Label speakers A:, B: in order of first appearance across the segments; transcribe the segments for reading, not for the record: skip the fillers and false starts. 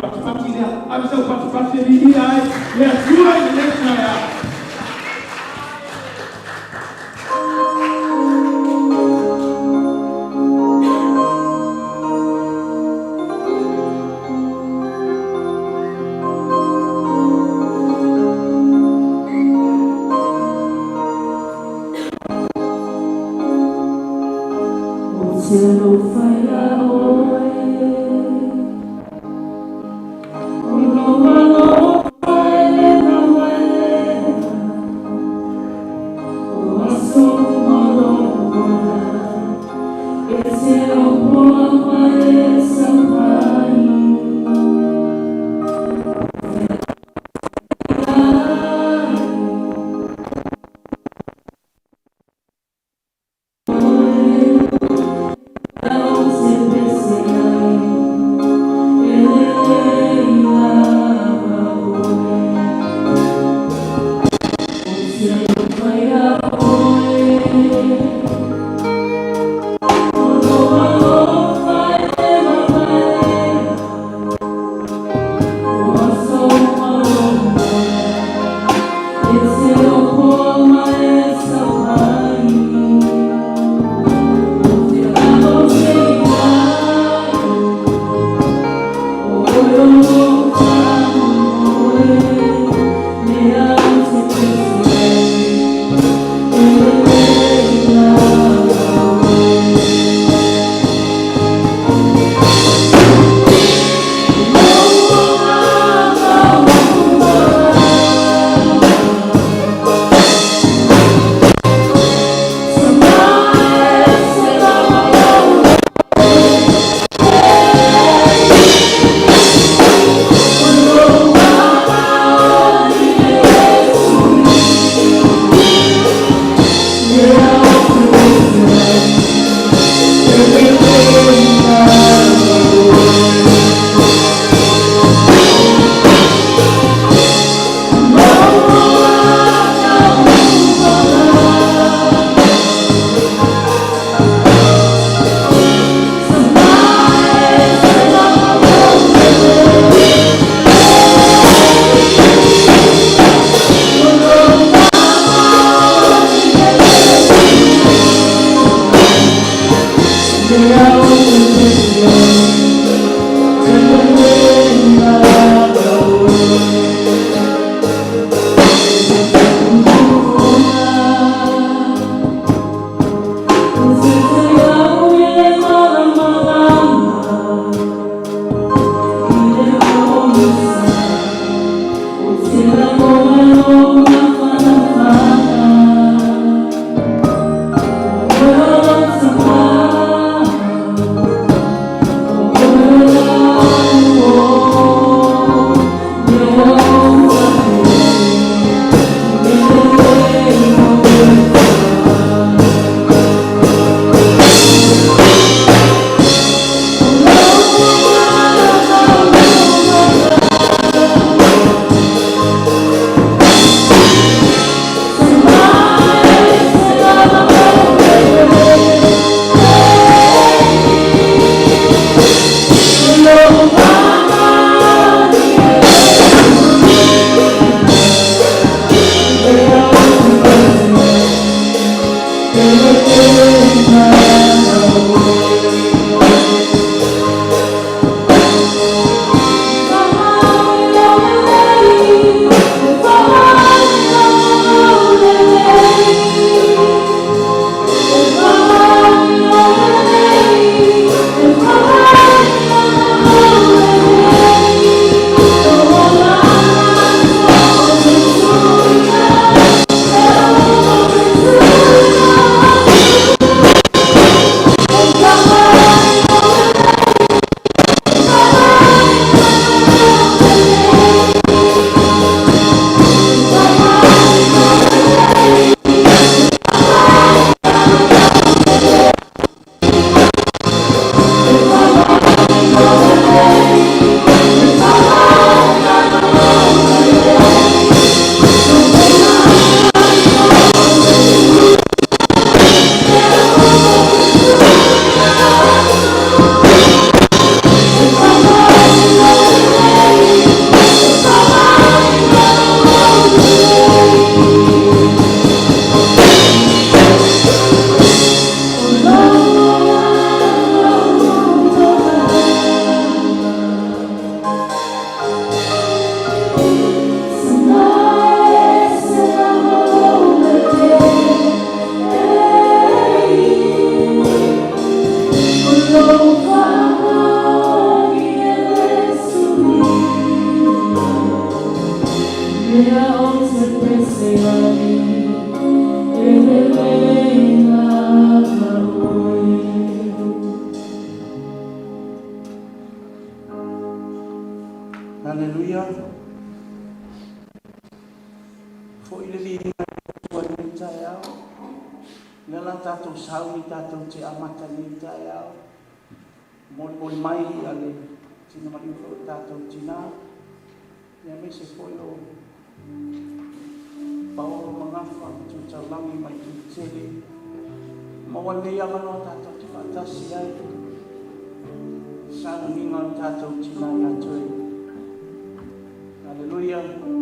A: Patipati lea, ave sau patipati e viia ai le Atua i lenei taeao.
B: Ou te alofa iā oe, o lou alofa e le gaumalela, o aso uma o lou ola, e te opoa ma e saufai. Ou te pese ai, e lelei lava oe. Ou te alofa iā oe, o lou alofa e le gaumalela, o aso uma o lou ola, e te opoa ma e saufai. O fea ou te i ai, o oe o lou faamoemoe, lea ou te pese ai, e lelei lava oe. Lou agaga ua momona, sama ese lava lou. Se ali e lelei lava oe.
C: Haleluia. Foi le viiga i le Atua i lenei taeao. O lea la tatou sauni tatou te amata i lenei taeao. Molimoli mai a le tino maliu foi o tatou tina, aemaise foi o Paolo Magafa Tu Taulagi mai Tuitele. Maua lenei avanoa tatou te faatasi ai sauniga o le tatou tina ia te oe. Haleluia. Haleluia.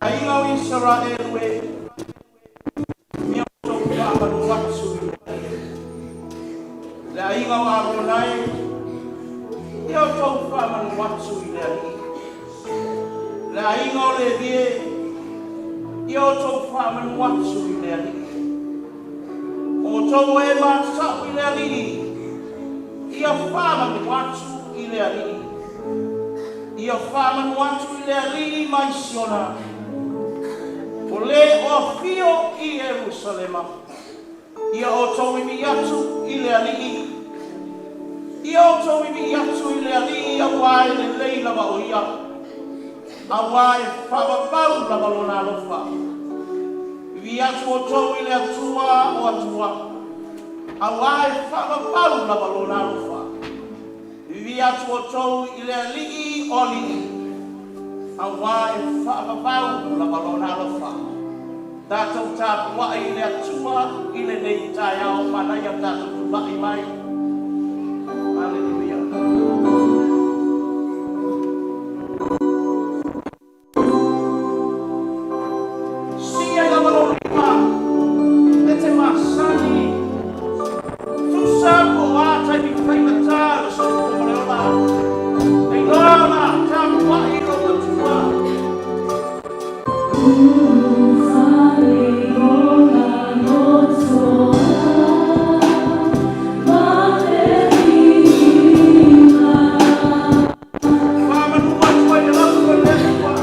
C: Aiga o Isaraelu e, ia outou faamanu atu i le Alii. Le aiga o Arona e, ia outou faamanu atu i le Alii. Le aiga o Levi e, ia outou faamanu atu i le Alii. O outou e mata'u i le Alii, ia faamanu atu i le Alii. Ia faamanu atu i le Alii mai Siona, o le o afio i Ierusalema. Ia outou vivii atu i le Alii, ia outou vivii atu i le Alii auā e lelei lava o Ia, auā e faavavau lava Lona alofa. Vivii atu outou i le Atua o Atua, auā e faavavau lava Lona alofa. Vivii atu outou i le Alii o alii, auā e faavavau lava Lona alofa. Tatou tapuai i le Atua i lenei taeao, manaia tatou tula'i mai. Aleluia. Sii ai lava lou lima e te masani, tusa po o a taimi faigatā o le soifua ma le ola, e iloa ona tapuai lou Atua. Faamanu atu ai le lafo i le Atua.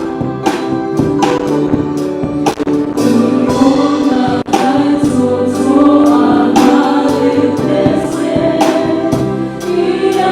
C: Ia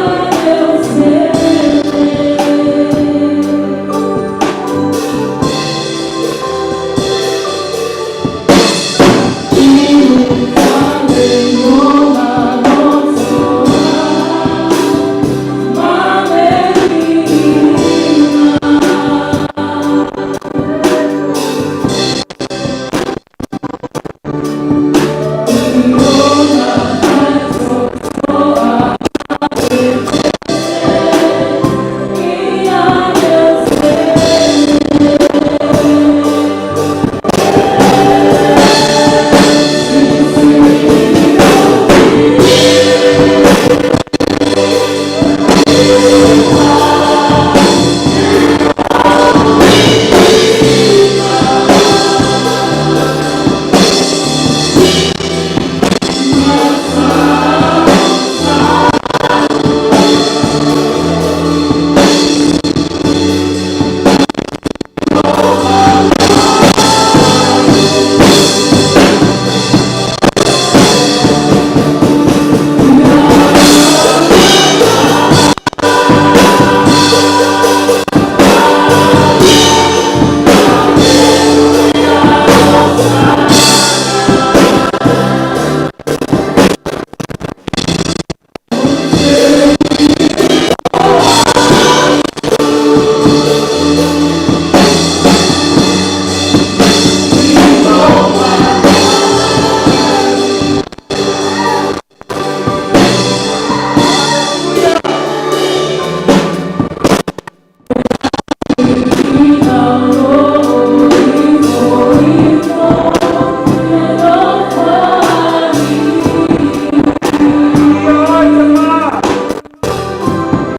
C: oi te mā,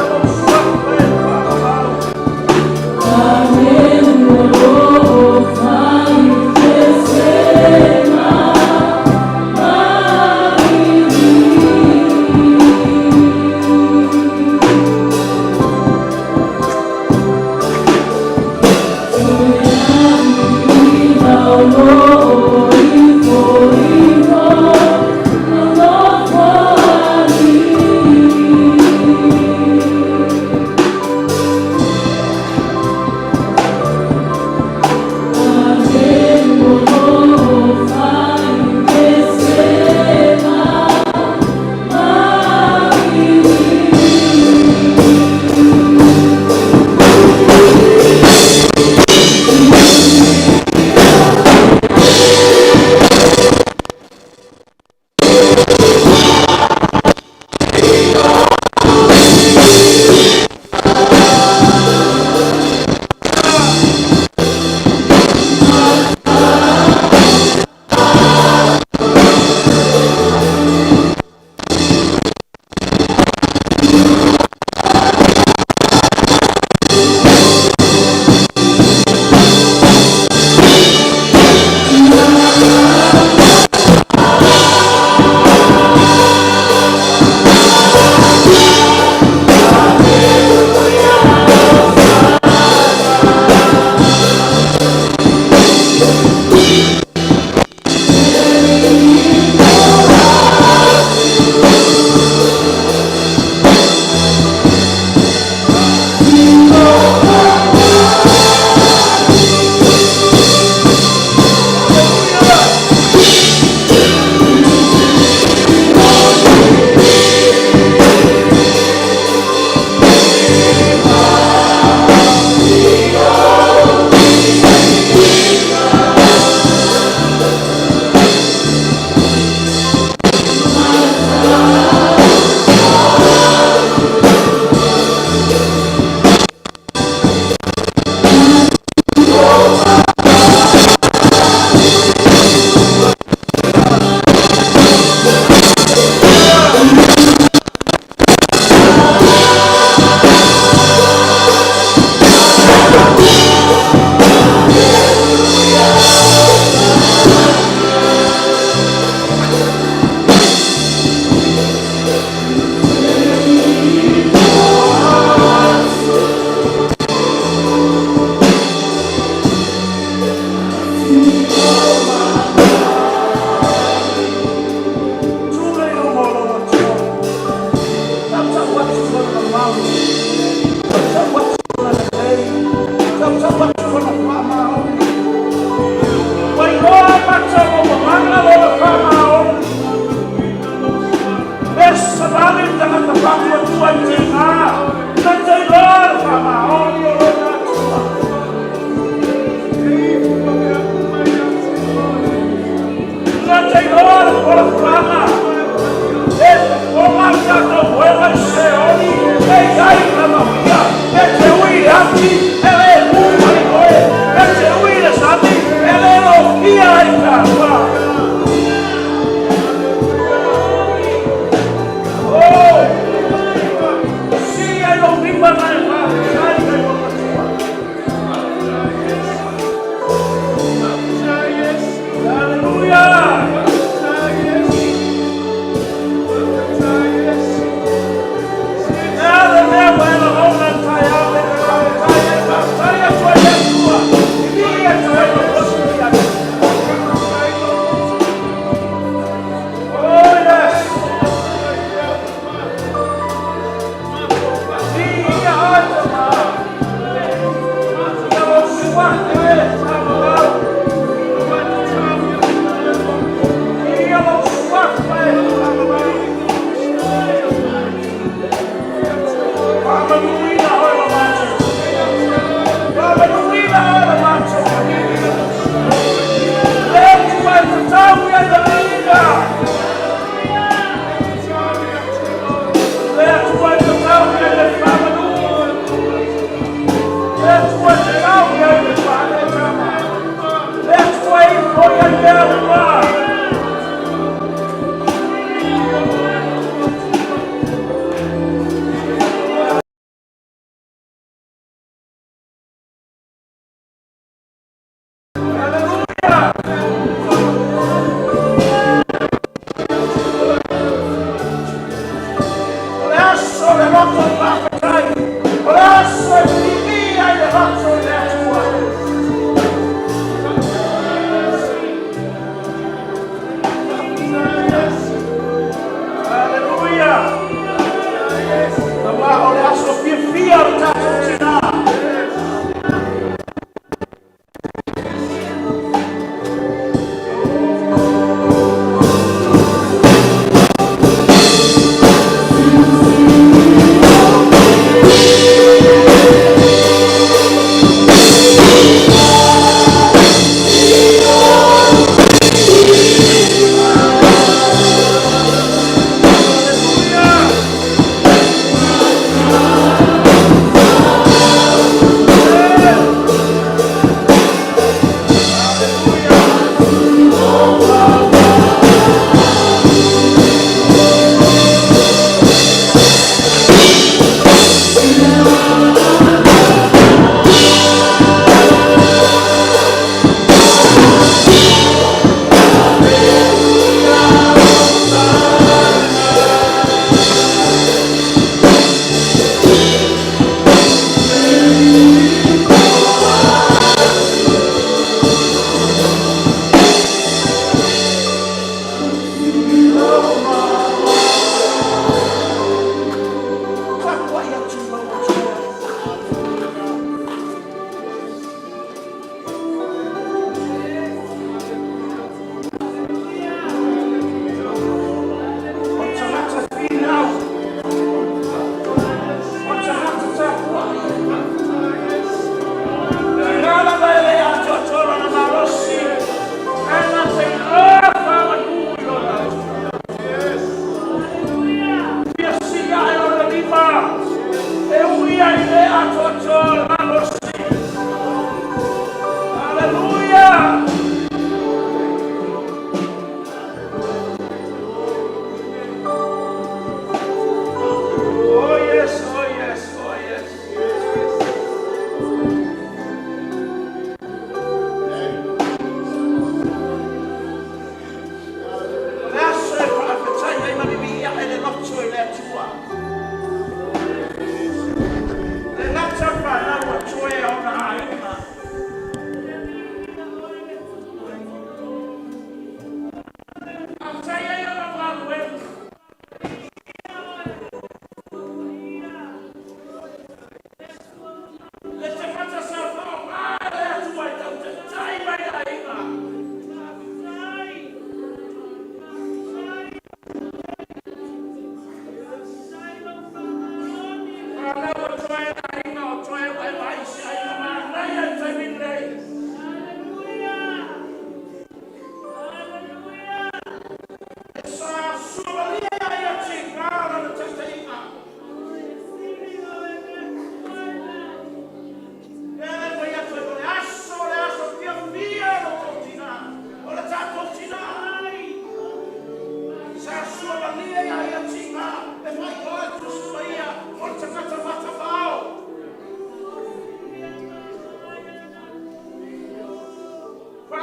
C: lou suafa e faavavau.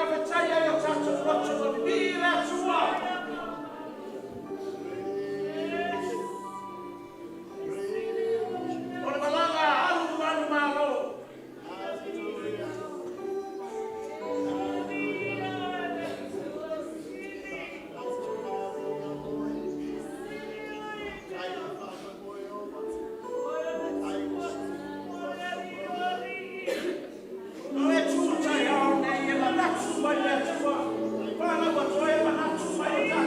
C: Faafetai ai o tatou loto ua vivii i le Atua. O le malaga a alu manumalo. O le tu taeao nei e manatu mai le Atua. Fanau atu ai e manatu mai o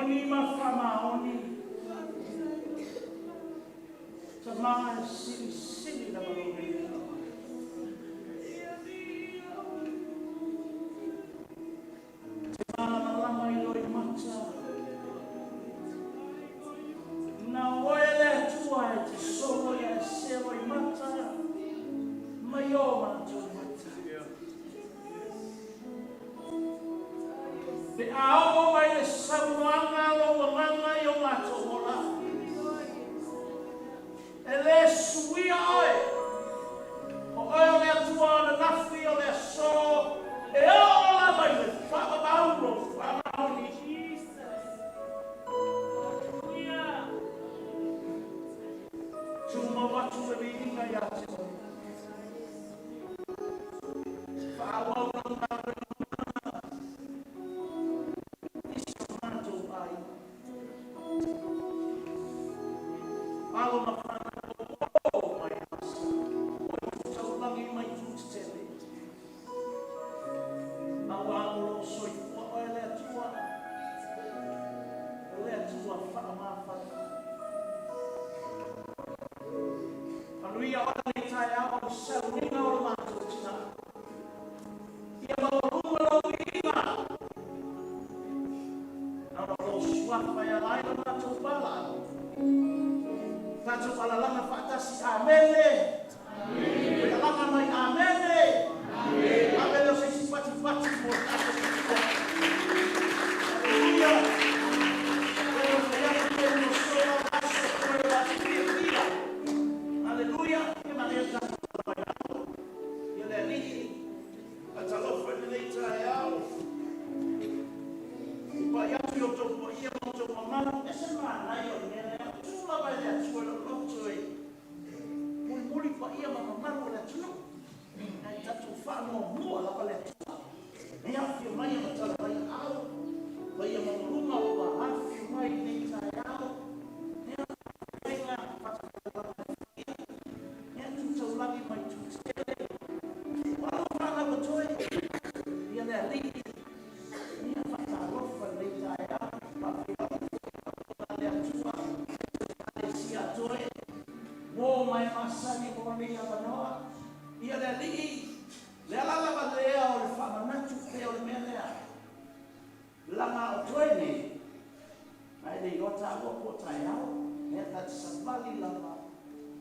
C: lima faamaoni. Tama e silisili lava lou viiga. E te malamalama i loimata. Na o oe le Atua e te solo ia e sea loimata mai o matou mata. Pe a oo mai le saunoaga a lou Agaga i o matou ola, e lē suia oe, o oe o le Atua ananafi, o le asō, e oo lava i le faavavau lou faamaoni. Tumau atu le viiga iā te oe. Faaauau lau galuega mana i si o matou aiga. Alo ma fanau o o mai asa, o itu taulagi ma itu tetele. Auā o lo o soifua oe le Atua, o le Atua faamafanafana. Manuia oe lenei taeao i le sauniga o lo matou tinā. Ia maualuga lou viiga, ona o lou suafa e ala ai lo matou valaau. Tatou alalaga faatasi, Amene. Toe alaga mai, Amene. Ave lea o se isi patipati mo le tatou Atua. Aleluia. Toe fai atu le ua sola aso toe o aso fiafia. Aleluia. Ia manaia le tatou mai lalo. Ia le Alii, faatalofa i lenei taeao. I pai atu i outou paia ma outou mamalu, e ese le manaia o le mea lea. Tu lava e le Atua i lou loto e mulimuli paia ma mamalu o le atunuu. Ae tatou faamuamua lava le Atua. E afio mai ma tala mai au, paia maualuga ua afio mai i lenei taeao. Ia, faiga fatafaitaulaga e faia. Ia, tu taulagi mai tu tetele. O alo fanau o toe, ia le Alii, ia faatalofa i lenei taeao. Faafeiloai le Atua, Ekalesia toe, uo ma e masani mo lenei avanoa. Ia le Alii, le ala lava lea o le faamanatu pea o le mea lea. Laga o toe nei, ae le iloa taua po o taeao. Ea ta te savali lava,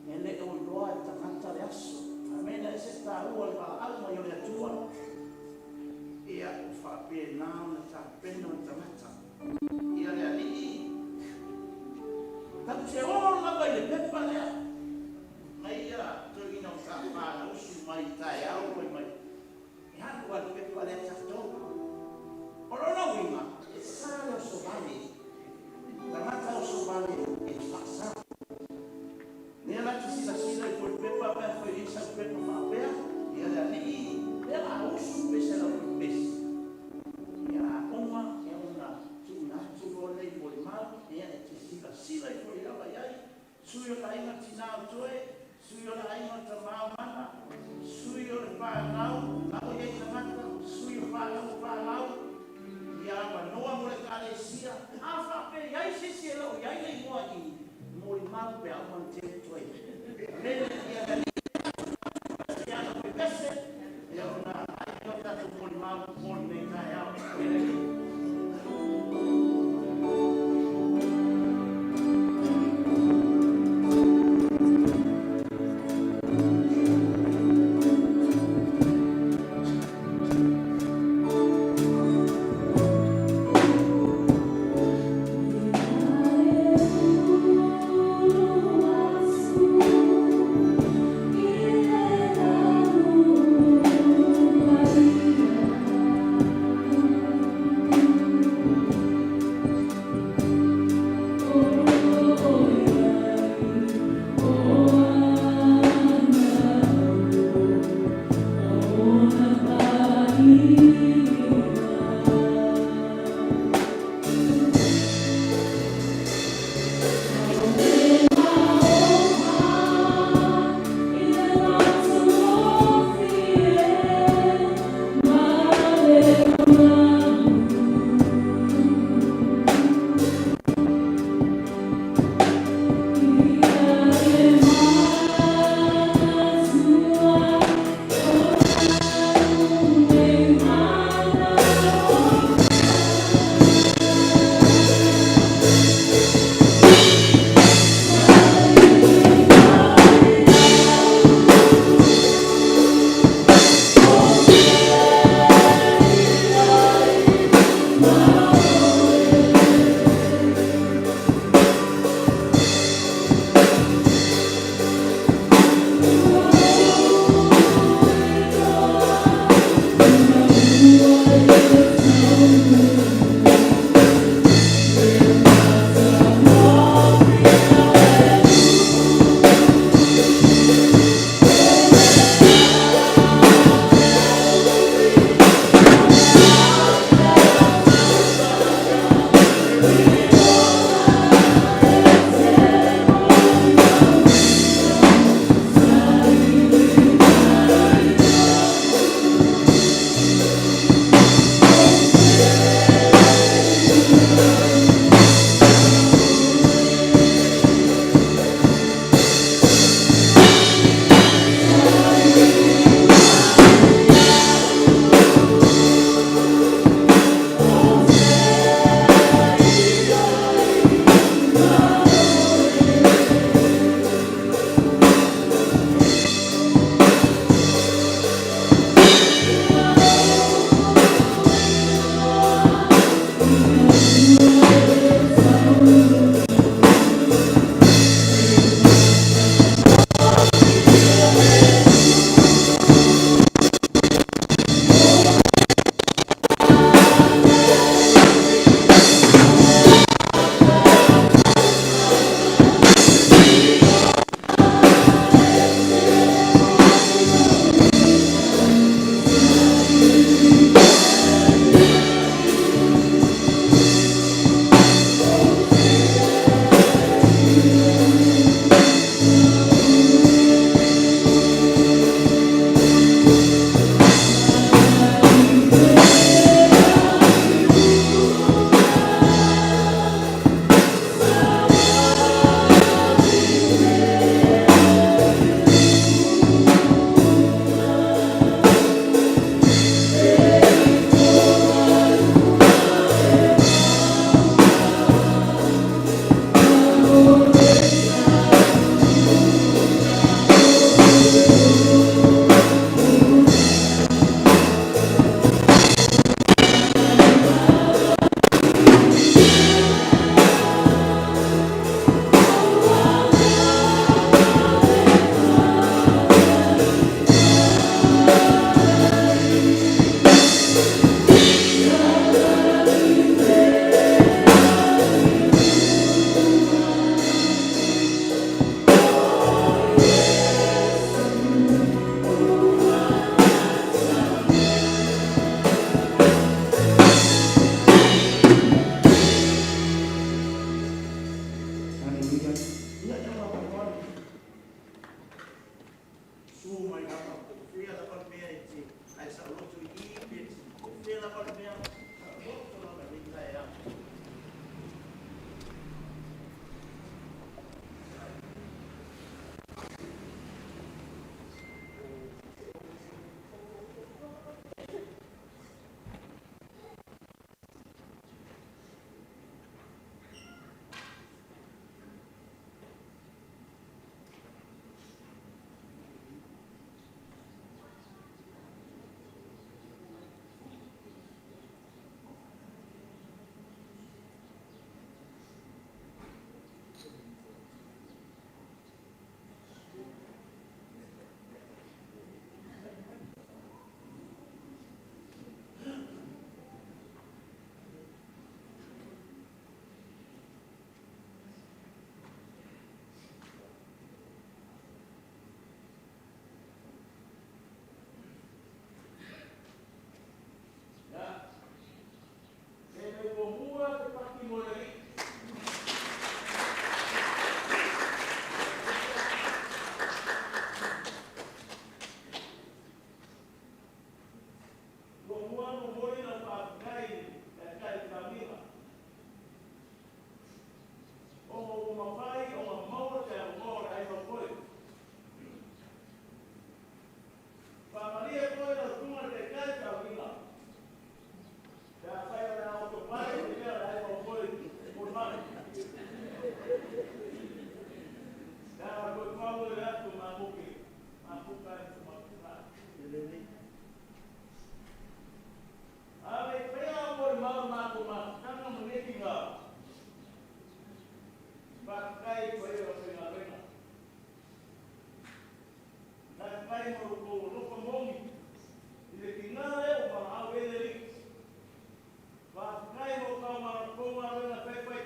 C: e le o iloa e tagata le aso. Amene, e ese taua o le valaau mai o le Atua. Ia, o faapena ona tapena o le tagata. Ia le Alii, tatou te o lava i le pepa lea. Mai ia toeaina o tapa na usu mai i taeao fai mai. E alu lava i le pepa lea tatou. O lona uiga, e sa le oso vale. Tagata oso vale e faasa. Lea la te silasila i foi pepa pe a foi i sau pepa faapea. Ia le Alii, lea la usu pe se lau pesi. Ia a uma e ona tuuina atu loa lea i molimau, ia e te silasila i foi lava i ai. Sui o le aiga tinā o toe, sui o le aiga tamā o mana, sui o le whanau, a o iai tagata, sui o whanau o whanau, ia avanoa mo le ekalesia, a faapea i ai se isi e le o i ai le igoa i molimau pe a uma ona teu toe. Amene, ia le Alii ia ana pepese, ia ona ai o tatou molimau mo lenei taeao. Ia le Alii.
B: Ia e ulu asu.
C: Whai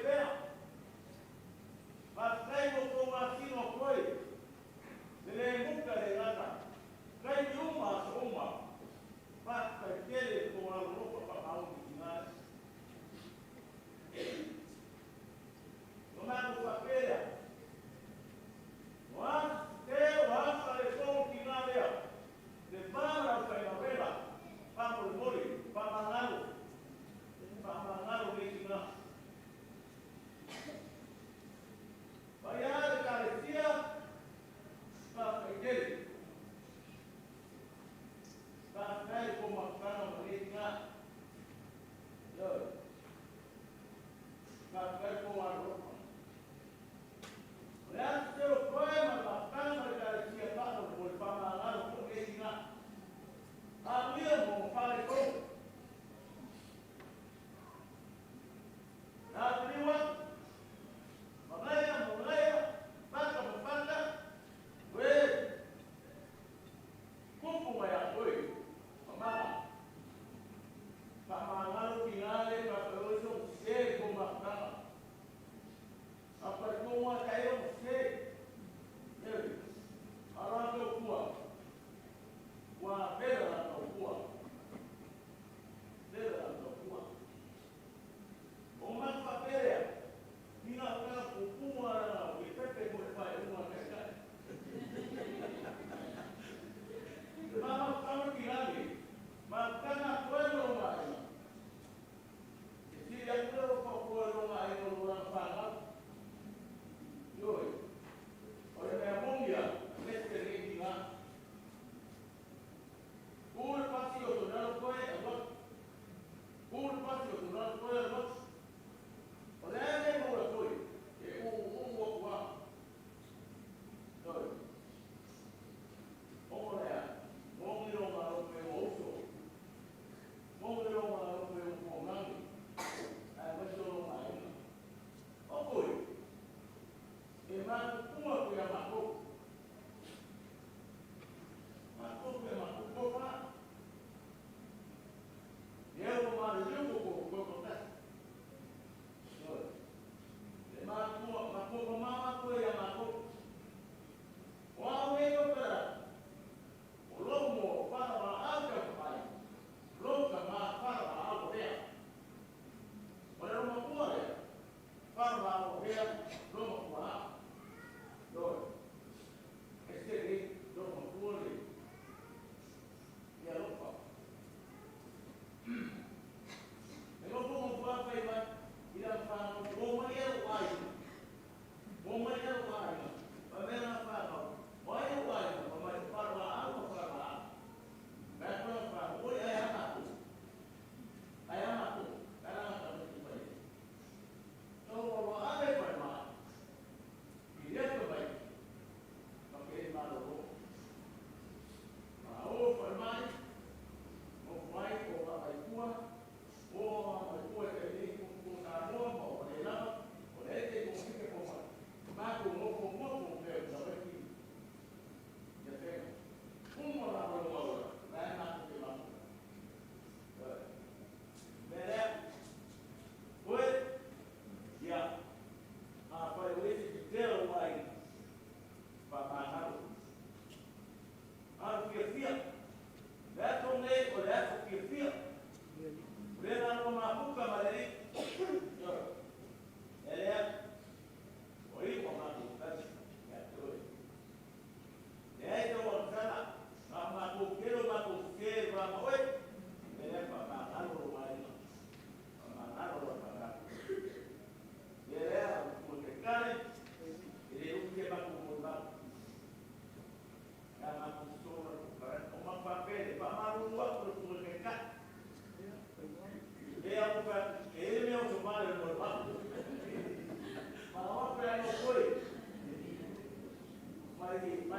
C: pea.
D: E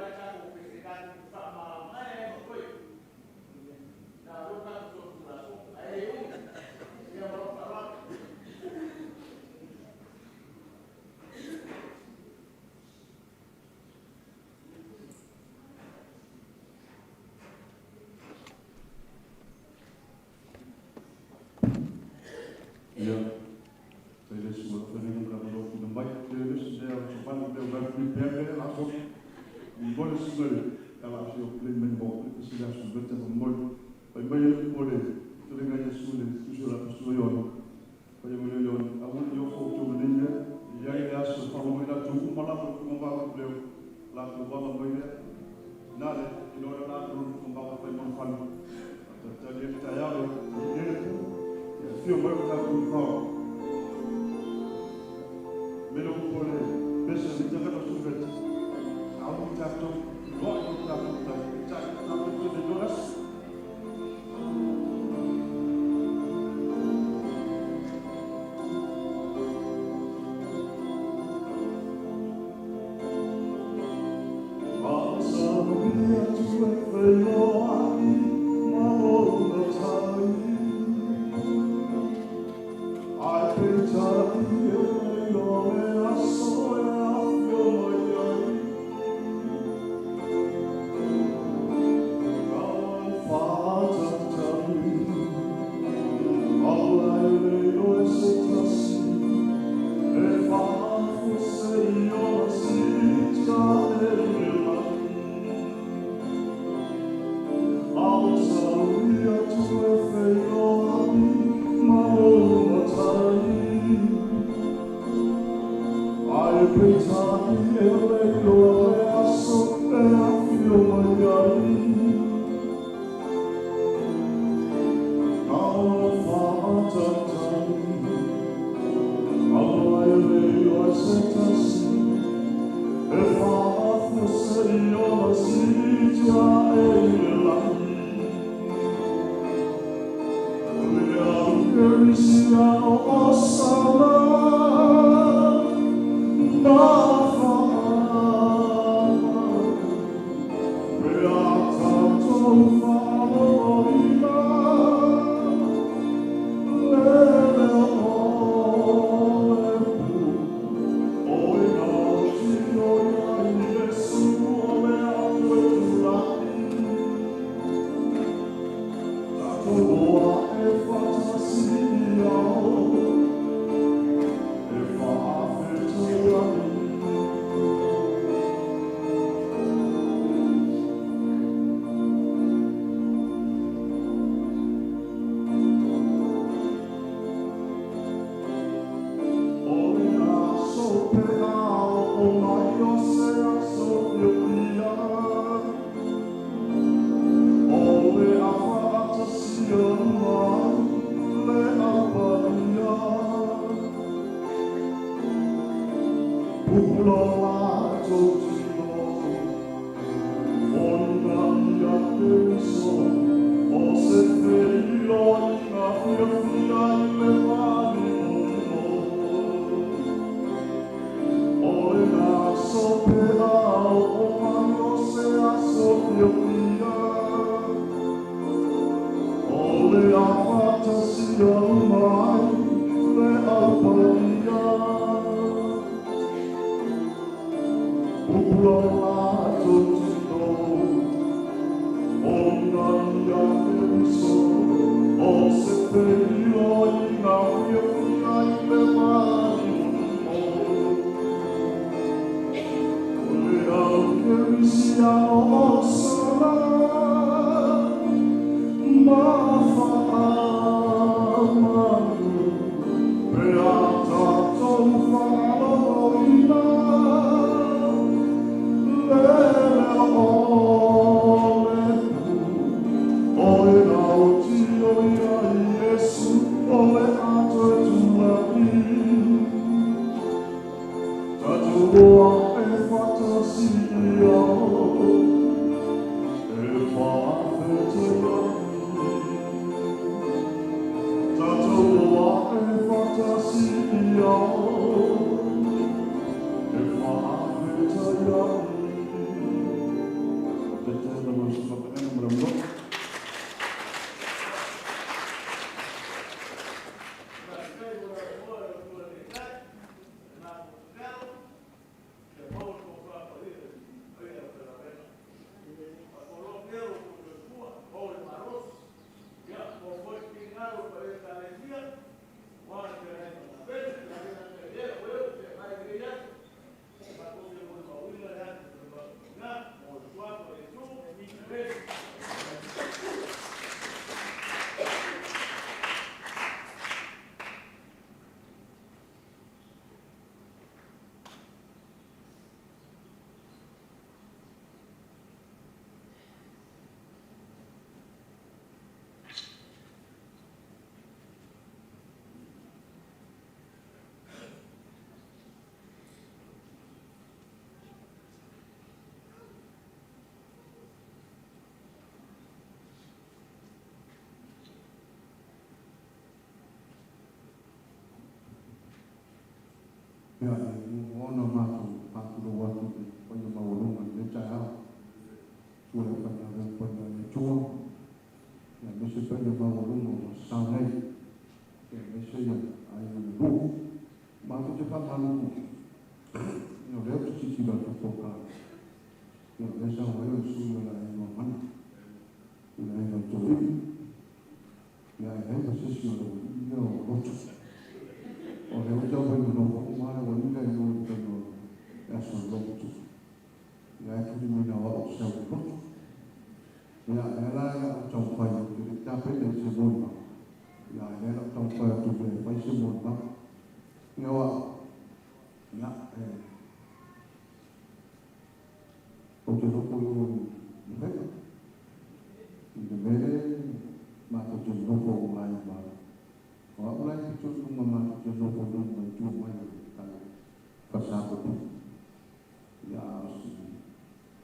D: Ia, e muamua ona matou faatulou atu i le paia maualuga i lenei taeao, susu i le aufaigaluega paia a le Atua, ia aemaise paia maualuga ua sasao nei, ia aemaise ia aiga na lua. Matou te faamalulu, ia o lea ou te tilotilo atu i le polokalame, ia o lea e sau ai o le sui o le aiga o Mana, i le aiga o Toeaina, ia ae leai ma se isi o le aualii lea o Lotu. O lea ua tau fai nonofo uma lava le aualii lea i o i le taimi o le aso o le Lotu. Ia ae tuli mai na o au ou te sau i le lotu. Ia, lea la o le a ou taumafai, ou te le i tapena i se molimau. Ia ae lea o le a ou taumafai atu e fai se molimau. Ia o au, ia, e, ou te nofo i o i Lupega. I le mea lea matou te nonofo uma ai ma, o au la e pito i luga matou te nonofo i luga i tua mai o le fale Ia, a o si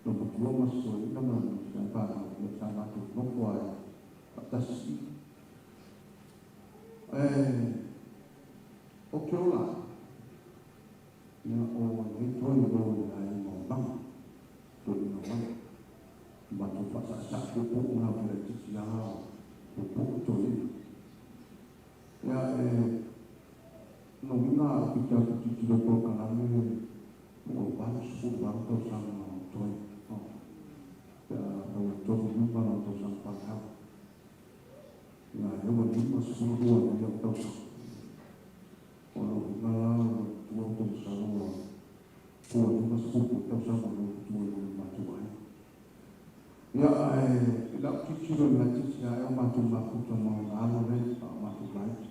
D: loomatua ma si toeaina ma si ana fanau, ia sa matou nofo lava faatasi i i. Ae ou te ola ai, ia, o lenei toe o le aiga o Maga, toeaina o Maga. Matou faasaasaa puupuu na ou te laitiiti lava o puupuu toeaina. Ia, e lona uiga a ou pita atu tilotilo i polokalame po ua 88 tausaga o toe, pe a tau e 35 lana tausaga fanau. Ia, a lea ua 52 nei au tausaga. O lona uiga la o le matua ou te masalo ua po ua 50 tausaga o lou matua i lo le matou aiga. Ia, ae i lau tilotilo i le laitiiti ae o matou mafuta ma ona alo nei, a o matou laiti.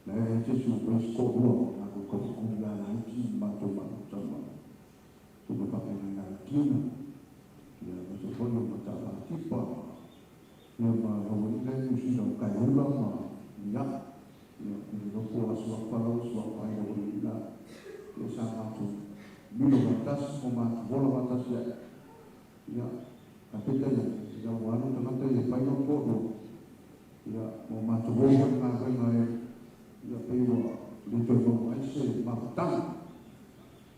D: Na e leai se isi ua faia se toalua, matou taufatuli lava laiti ma matou mafuta ma tulaga faapena i Argentina. Ia, aemaise foi o Mataafa Atipa, ia ma lau alii la e i Niu Sila o Kaeula ma Nia'a. Ia, ou te le iloa po o a suafa la ua suafa ai lau alii la. Ia, sa matou milo faatasi ma matou ola faatasi ai. Ia, ae peitai ane, ina ua alu le tagata ia e fai lona toalua, ia, ma ua matou o foi i le galuega e, ia, pei ua le toe maua ai se mafutaga.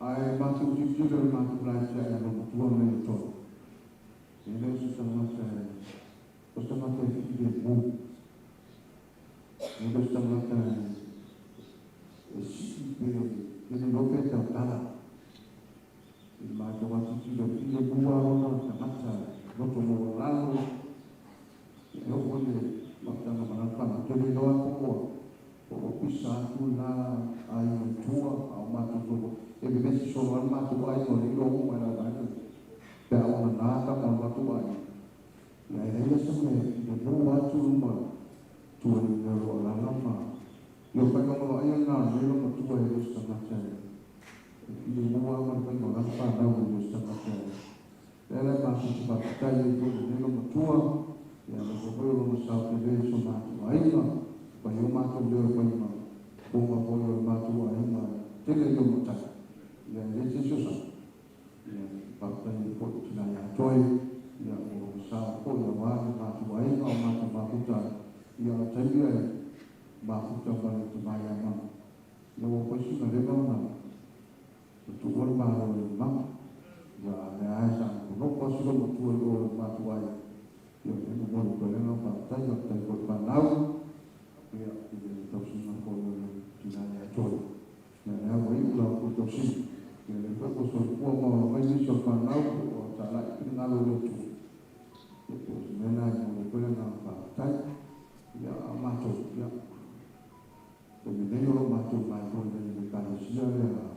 D: Ae matou tilotilo i le matou laiti ae a loomatua lenei o Tony. E le o se tagata e, o se tagata e filemu. E le o se tagata e, e sii pe, e le iloa pe tautala. I le matou lava tilotilo e filemu lava lona tagata loto maualalo. E oo foi le mafutaga ma lana fanau, ou te le iloa po ua po ua pisa atu lena aiga i tua, a o matou nofo e vevesi solo lava le matou aiga o lea e iloa uma e le auvaega pe a ua nana tama o le matou aiga. Ia ae leai la se mea e filemu atu ma tua i le mea o lo o alaala ma ia o faiga maloaia lena o lenei loomatua e le o se tagata e filemu lava ma le faiga o lana fanau e le o se tagata e Lea la e matou te faafetai ai foi i lenei loomatua, ia aemaise foi o lona sao tele i so matou aiga, fai o matou leo e fai ma fofoga foi o le matou aiga e tele ia o matai, ia e leai se isi o sao. Ia e faafetai ai foi i tina ia Toe, ia mo lona sao foi aua le matou aiga o matou mafuta ai, ia o taimi e mafuta ma le tama ia Mama, ia ua fai sina leva ona Ua tuua le Malo e le mama. Ia, a lea lava sa nofonofo lava si loomatua i o i le matou aiga. Ia, o lea e momoli atu ai le agaga faafetai, faafetai foi i le fanau, ia, i le tausiga foi o le tina ia Toe. Ia, lea ua iu la outou tausiga. Ia, lea foi ua soifua ma ola mai nisi o le fanau ua talai finagalo o le Atua. Ia, pei o se mea lena e momoli atu ai le agaga faafetai. Ia, a o matou, ia, Taimi nei o lo o matou galuega i le Ekalesia lea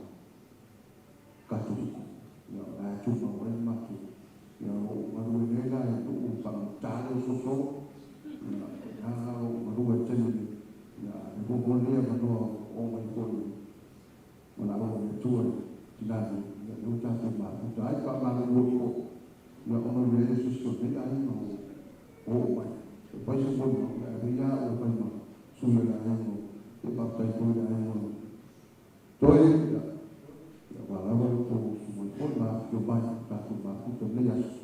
D: Katoliko, ia o la e tumau ai le matou, ia o lo o galue nei la i nuu faagata lea o Soso, ia o ina la o lo o galue i le taimi nei, ia a o lea foi ua maua lenei avanoa o oo mai foi i manaoga o le Atua i tina nei, ia lea ua tatou mafuta ai. Faamalulu atu foi, ia ona o le leai o se isi o lenei aiga o oo mai e fai se molimau, ia ae avea ia au e fai ma sui o le aiga o, ia faafetai foi i le aiga o Toe, ia, ia aua lava le tou usu mai foi ma afifio mai i tatou mafuta i lenei aso,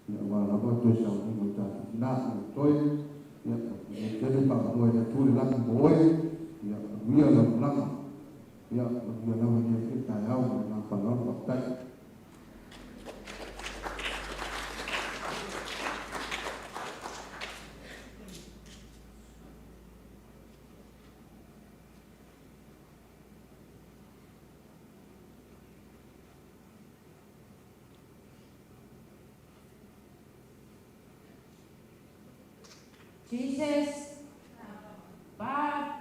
D: ia aua lava toe sauniga o tatou tina ia Toe, ia manuia tele faamanoa e le Atua i le lagi mo oe, ia manuia lau malaga, ia manuia lava lenei foi taeao.
B: Jesus. Bob.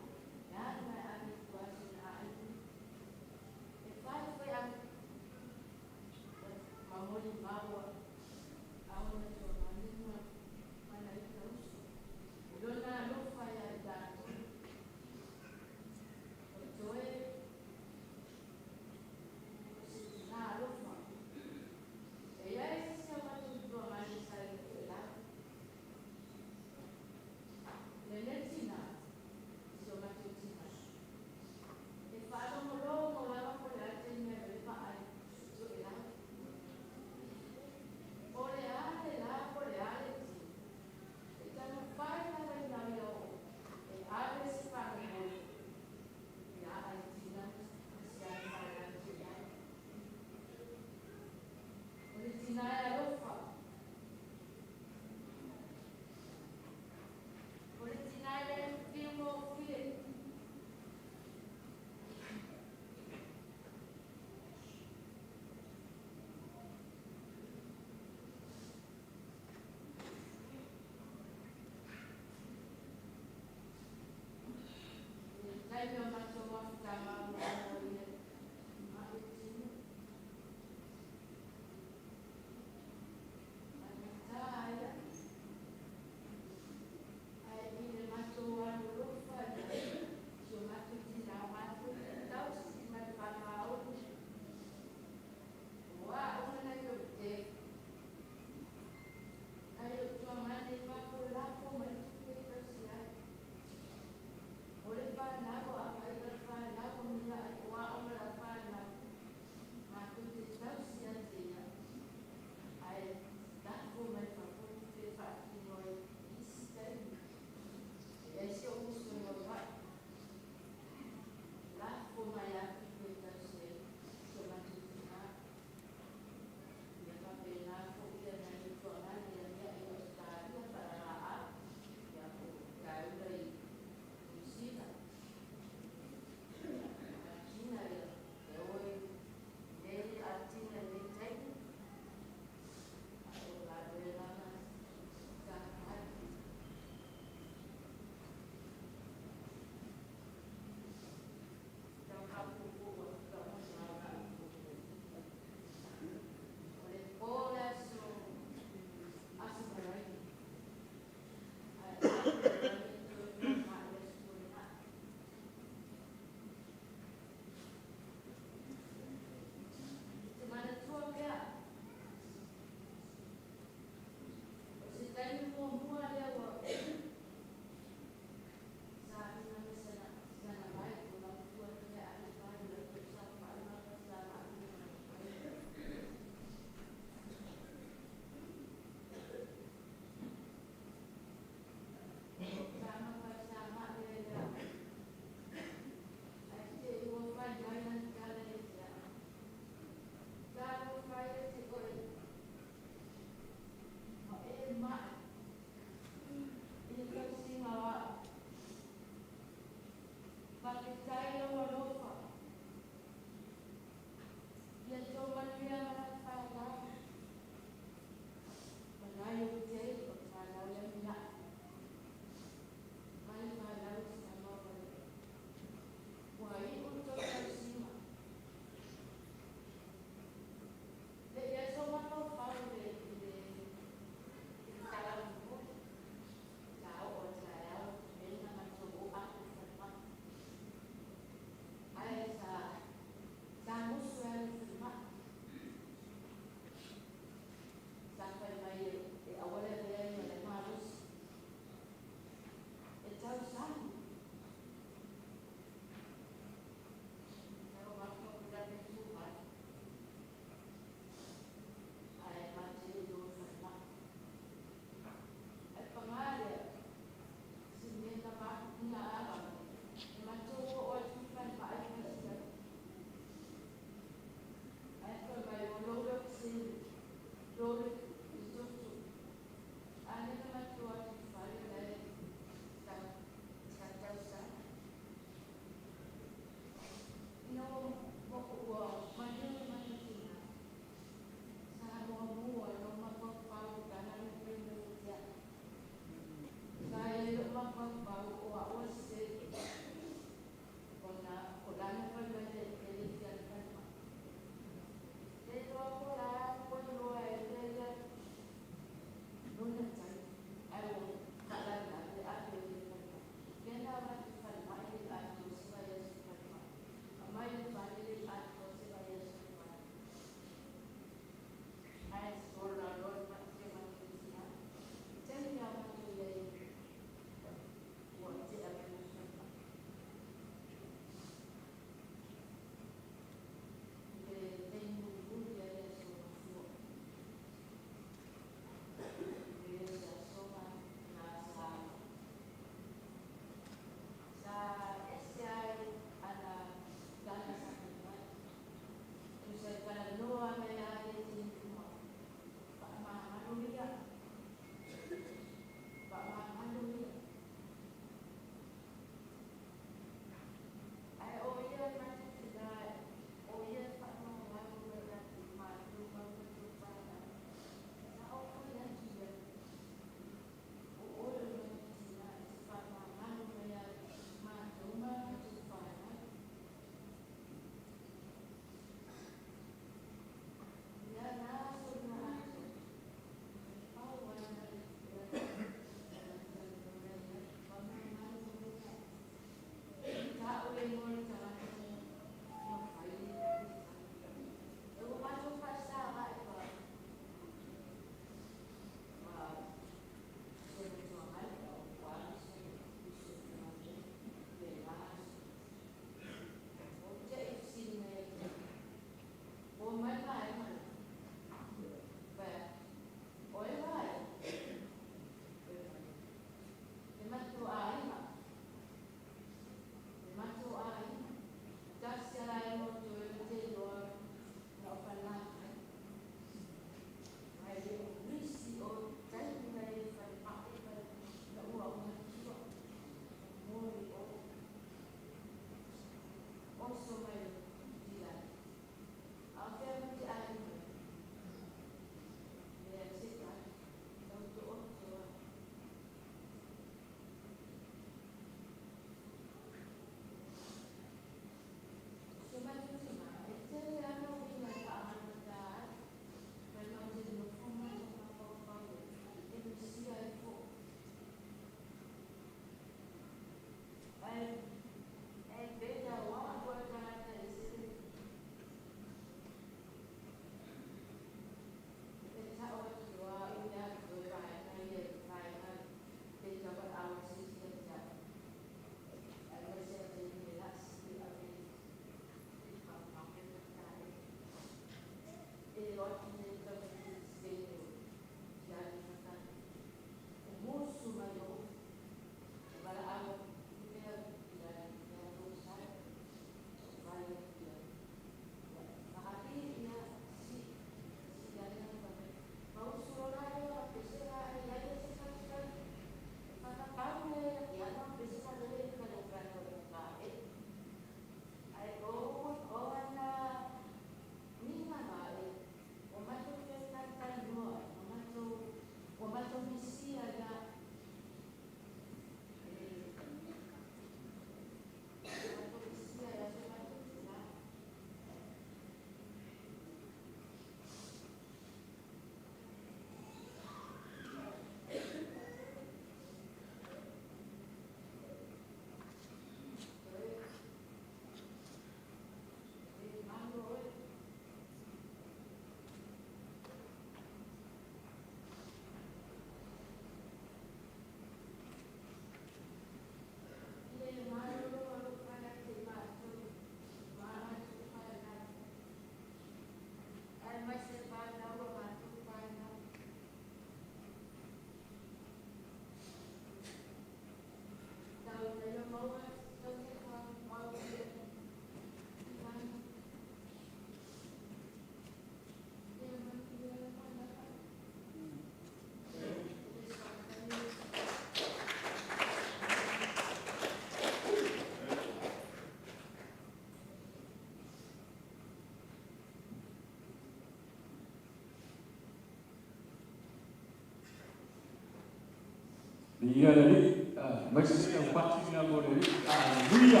A: Ia le Alii, mai se taupati na mo le Alii. Aleluia.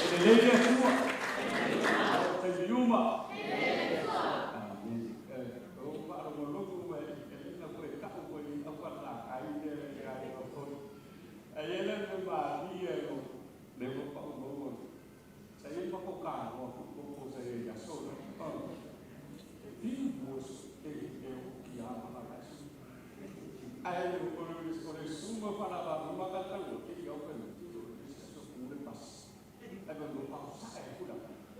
A: E lelei le Atua. Taimi uma. Amen. O faalogologo ua e ina koe ta'u koe i aufatagaai le aiga foi. Ae le me malie o le ua pa'u sa i ma ko ka o ko sa i aso na. E fi mo e e o ki a ma la su. Ai o le suma para la ma ka ta o ke i au ka ni o le so ku le pas. Ai ba no pa sa e ku la.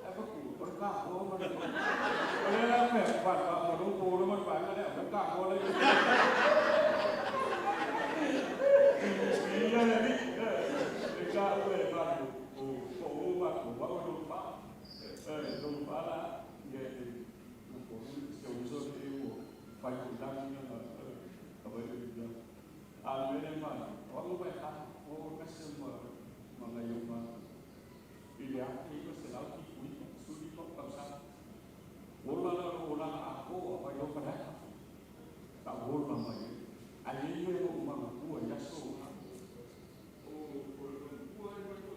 A: Ai ba ku o ka o ma le. O le la me pa pa mo no ko lo ma pa na le ka o le. Ia le ni. E ka o e pa o ko o ma ko ba o no pa. E no pa la ye no ko se o so e o pa ko la ni na ka ba le ya. A me le ma o mo ba ha o ka se mo ma na yo ma. I le a i ko se la ki kui su di ko ka sa. Ola la o la a ko a yo ka la. Ta ola mai. A ye ye o ma ku ya so. O o ku ai ma ko.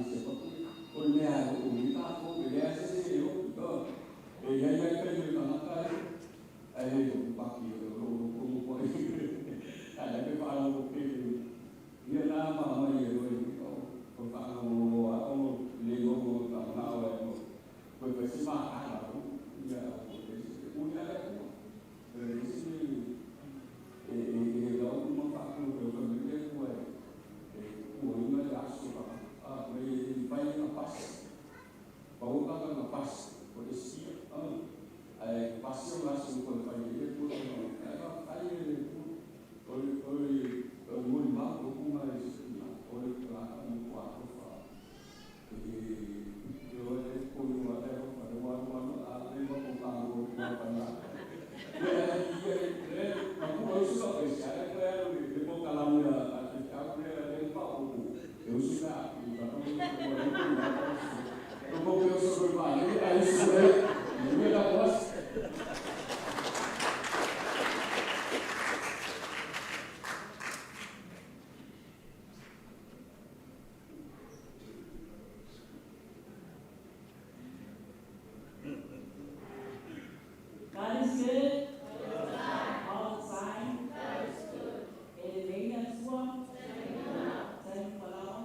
A: se pa o le mea o i tātou e lea se se e o e ia ia kai le tangata e e o paki o lo lo ko mo a la pe pa lo ke ia na ma mai e o o o pa o a o le o o ta na o e o ko ko se ma a la o ia o e se o ia la ko e se e e e la o ma pa ko ko ko me ko e e o ina le aso pa a me pai na pas pa o ka na pas o le si a e pasi o aso ko pai e ko no e ka pai e ko o o o mo ma o ko ma e o le ka mo ko ko fa e yo e ko yo a e ko pa wa wa a le wa ko ka ko ko pa na e e e ma ko o so e sa e ko e le ko ka la mo ya a te a ko le le pa o ko eu sou da o ka ko ko ko eu sou do pa e isso é não é da voz.
B: God is good. All the time. God is good. Elelei Atua. Tani Palama.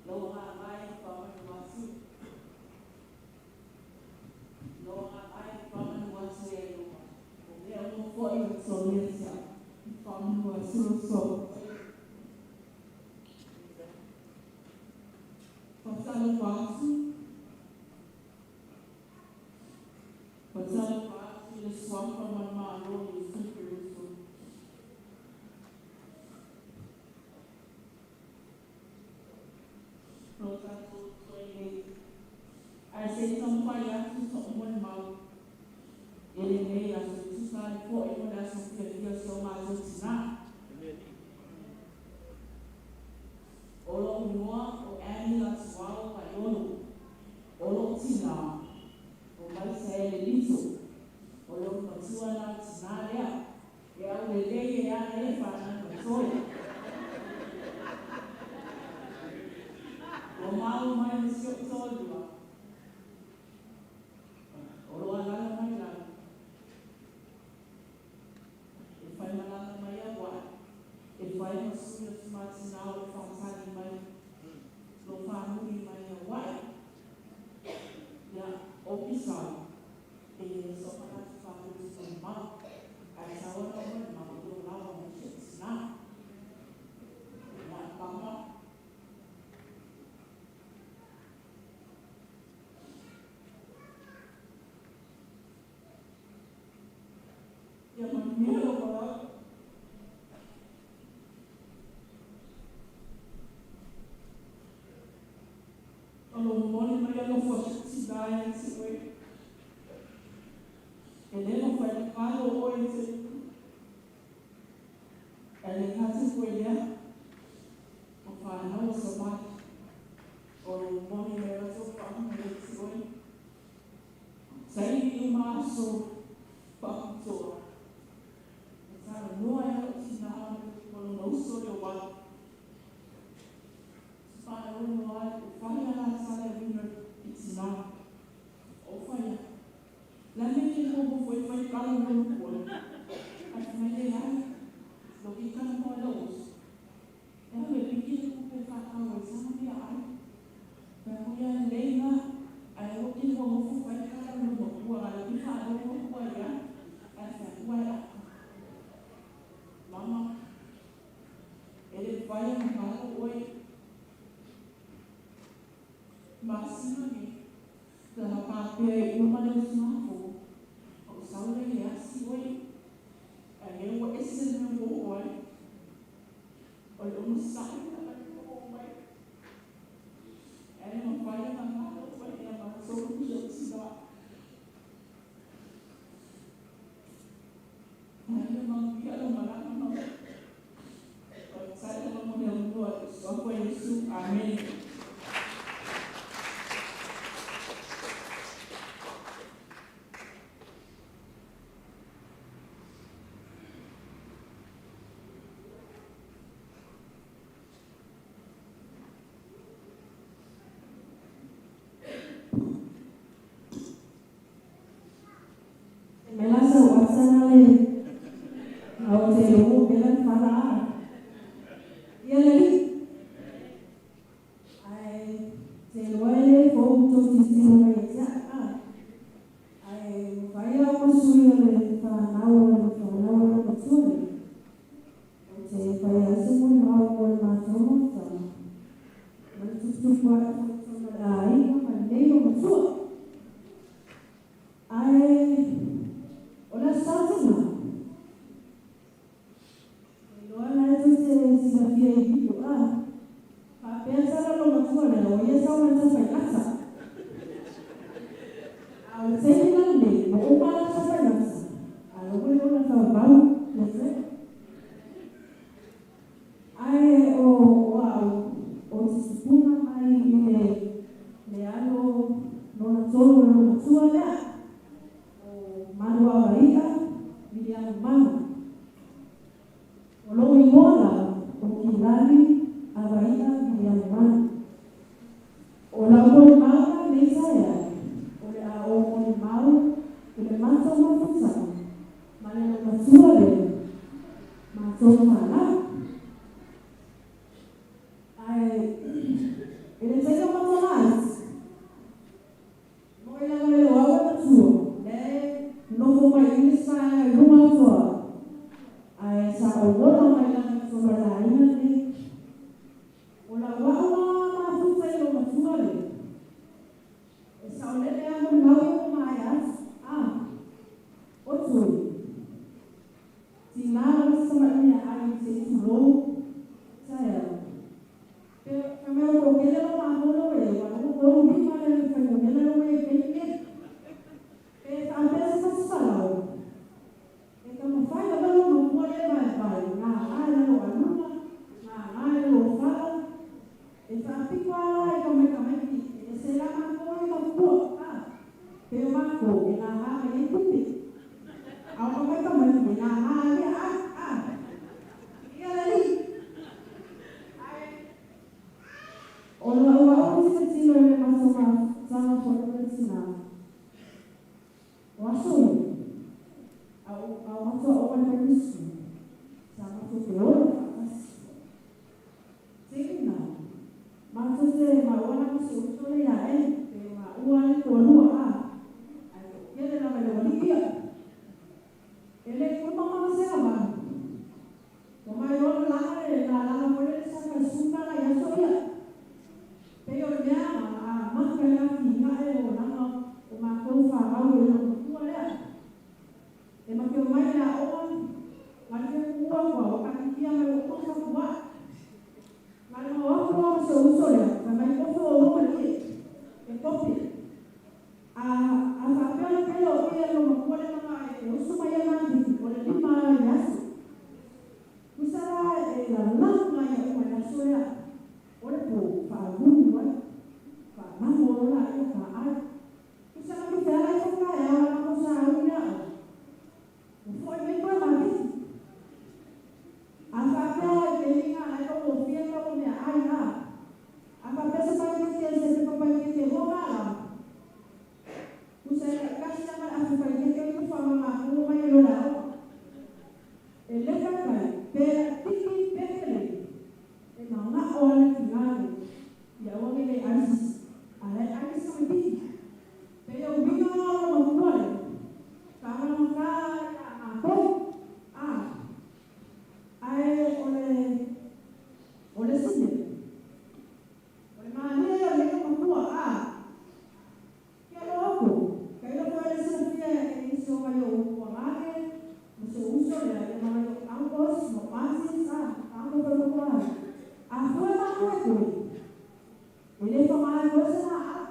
B: Loha mai whamanu atu. Loha mai whamanu atu e loha. O mea mo foi o tō whamanu atu o so. Whatalo wātu. Whatalo wātu le swampa man malo Yesu Kristo. Rota 28. I say some pai atu so mo mau. Ele nei a se tusa i fo i mo na so fia fia so ma so tina. Olo noa o ani la tuau pa yolo. Olo tina. O mai sa ele lito. O lo matua na tina lea. E au le lei e ana e whana no toi. O mau mai le sio tōlua. O lo alala mai lalo. E whai malanga mai a wai. E whai masui o tumatina o whātani mai. Lo whānui mai a wai. Ia, o pisau. E so manatu whānui mai mau. Ai sawana mai mau o lawa mai se tina. Ia, mama. Ia manuia lo malanga. O lo moni mai alo fo tina e te oe. E le mo whai kalo oe te. E le kati koe lea. O whanau o sa mai. O lo moni mai rato whanau e te oe. Saini i maaso whakatoa. E tara noa e au tina o lo mauso le wai. Whanau noa ai o whai ala tala wina i tina. O whai. La me ke ho fo i whai kala no koe. Ai mai le ai. Lo ki kana mo le os. E me piki le kupe whakau e sana mea ai. Pea ko ia leinga. Ai o ki ho fo whai kala no mo kua ala ki whanau mo kua ia. Ai whai kua ia. Mama. E le whai a ngalo oe. Masina ni. La papea i uma le usmafo. O saule le asi oe. A le ua ese le mea o oe. O le ono sahi na le o mai. E le mawhai a ngalo oe e a mātou ki o tina. Ai le manuia lo malanga mau. O le tai le mo le mua i swampo Yesu. Amen. fale au te logo pela fala ia le li ai te loa le fou to titilo mai te a ai vai au masui o le whanau o le whanau o le matua o te whai ase mo le mau o le mātou mata ma le tutupu ai ma le aiga ma le o matua ai o la satina loa la e te silafia i pito a faapea sala lo matua lea o ia sau ma tafaigata a o le taimi la lenei ua uma la tafaigata a lou le ona faavau le fe ae o au o te tupuga mai i le alo lona tolu o lo matua lea o Maluavaia Viliamu O lou igoa lava o Kilali Avaia Viliamu O lau molimau la lenei taeao, o le a ou molimau i le matou mafutaga ma le matua lea matou fanau. Ae i le taimi o matou laiti, moe lava i lou au e matua, lea e nofo mai i le vaega i luga atu au, ae sa ou ola mai lava i totonu o le aiga lenei. O lau aoga mafuta i lou matua lea, e saolele lava molimau ia ua maea atu. A, o tui, tina lava se tama'i meaai se i tulou taeao. Pe fai mai o toatele lau maholo e ua lou tolu lima le fuainumera lea ua i ai i le taimi lenei. Pe faapea se tasi palau, e taumafai lava lou matua lea e vaevae, gagā i lalo o aluga, gagā i lalo o fala, e faapito lava la i tamaitamaiti, e ese la matou ia matua, a, pe o matou e gagā mai ai tupe. A o tamaitamaiti e gagā ai meaai, a, ia le alii. Ae o lau au tilotilo i le matou mafutaga foi ma le tinā, o aso ia, a o matou aoga i le primary school, sa matou te ola faatasi. Taimi na, matou te maua la ma si ou uso lea ia Eli, pe o maua le toalua a, ae toatele lava i le ualii ia. E le kuma ma se lava, ua mai loa na laga le lalaga foi lele sa fai suka la i aso ia. Pei o le mea a maka i le atinae o olaga o matou fanau i lou matua lea. E ma te omai le aoga, galue kuua kua ua katitia mai ua uma fapuaʻa. Na le mau aku loa ma si ou uso lea, fai mai kofe ua uma malie, e kope. A a faapea le pele o ia lou matua lea ma e usu mai ai makiki, o le lima i le aso. Tusa la e lalaga ia uma i le aso lea, o le po faalulu ai, faamago loa laia faaai. Tusa la me feala ifo taeao la matou sauni le aoga, ua foi mai toe makiki. A faapea e te liga la e taugofie le tau o meaai a. A faapea se paikete se pepa paikete $2, tusa e taitasi lava le afi paikete o ifo ma matou omai ai loa le aoga. E le faifai, pe laitiiti pe tele, e mana'o lava le tinā lenei ia aua ne i le ai se isi, a o la e ai se tamaitiiti. Pei o uiga na o lou matua lea, faamalamataa ia matou, a, ae o le o le isi mea, o le malie ia o lenei matua, a, ke aloha aku, tailo foi le silafia e nisi o nai ou tuagane ma si ou uso lea ia ma nai ou uncles ma ou aunties, a, uncle foi ma tou aiga. A fua matou e toe, e le faga ai loa se laau.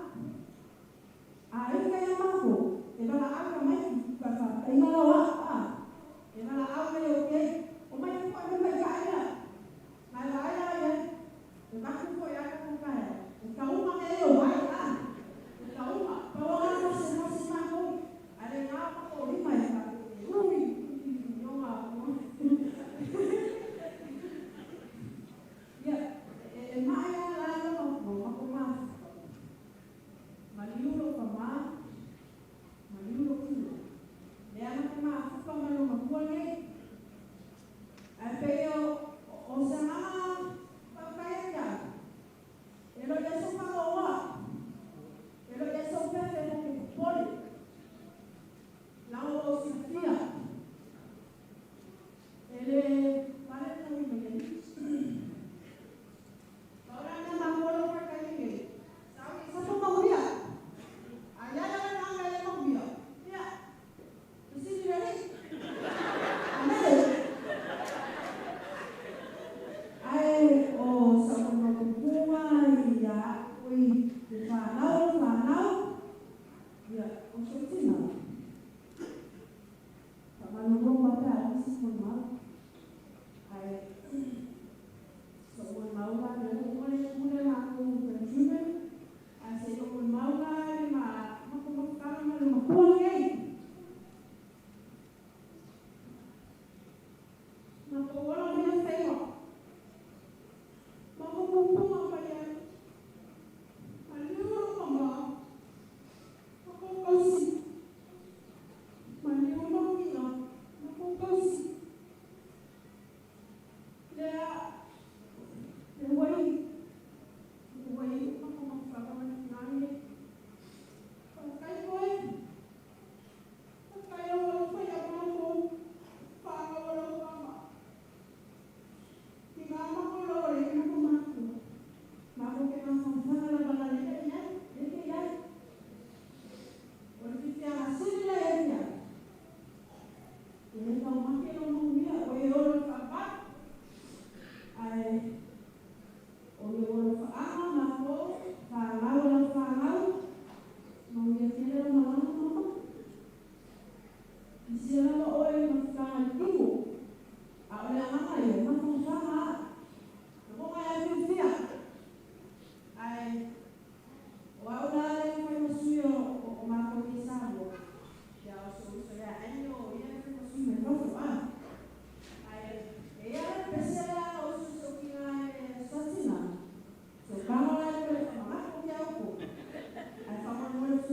B: A ika ia matou, e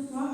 B: Yesu.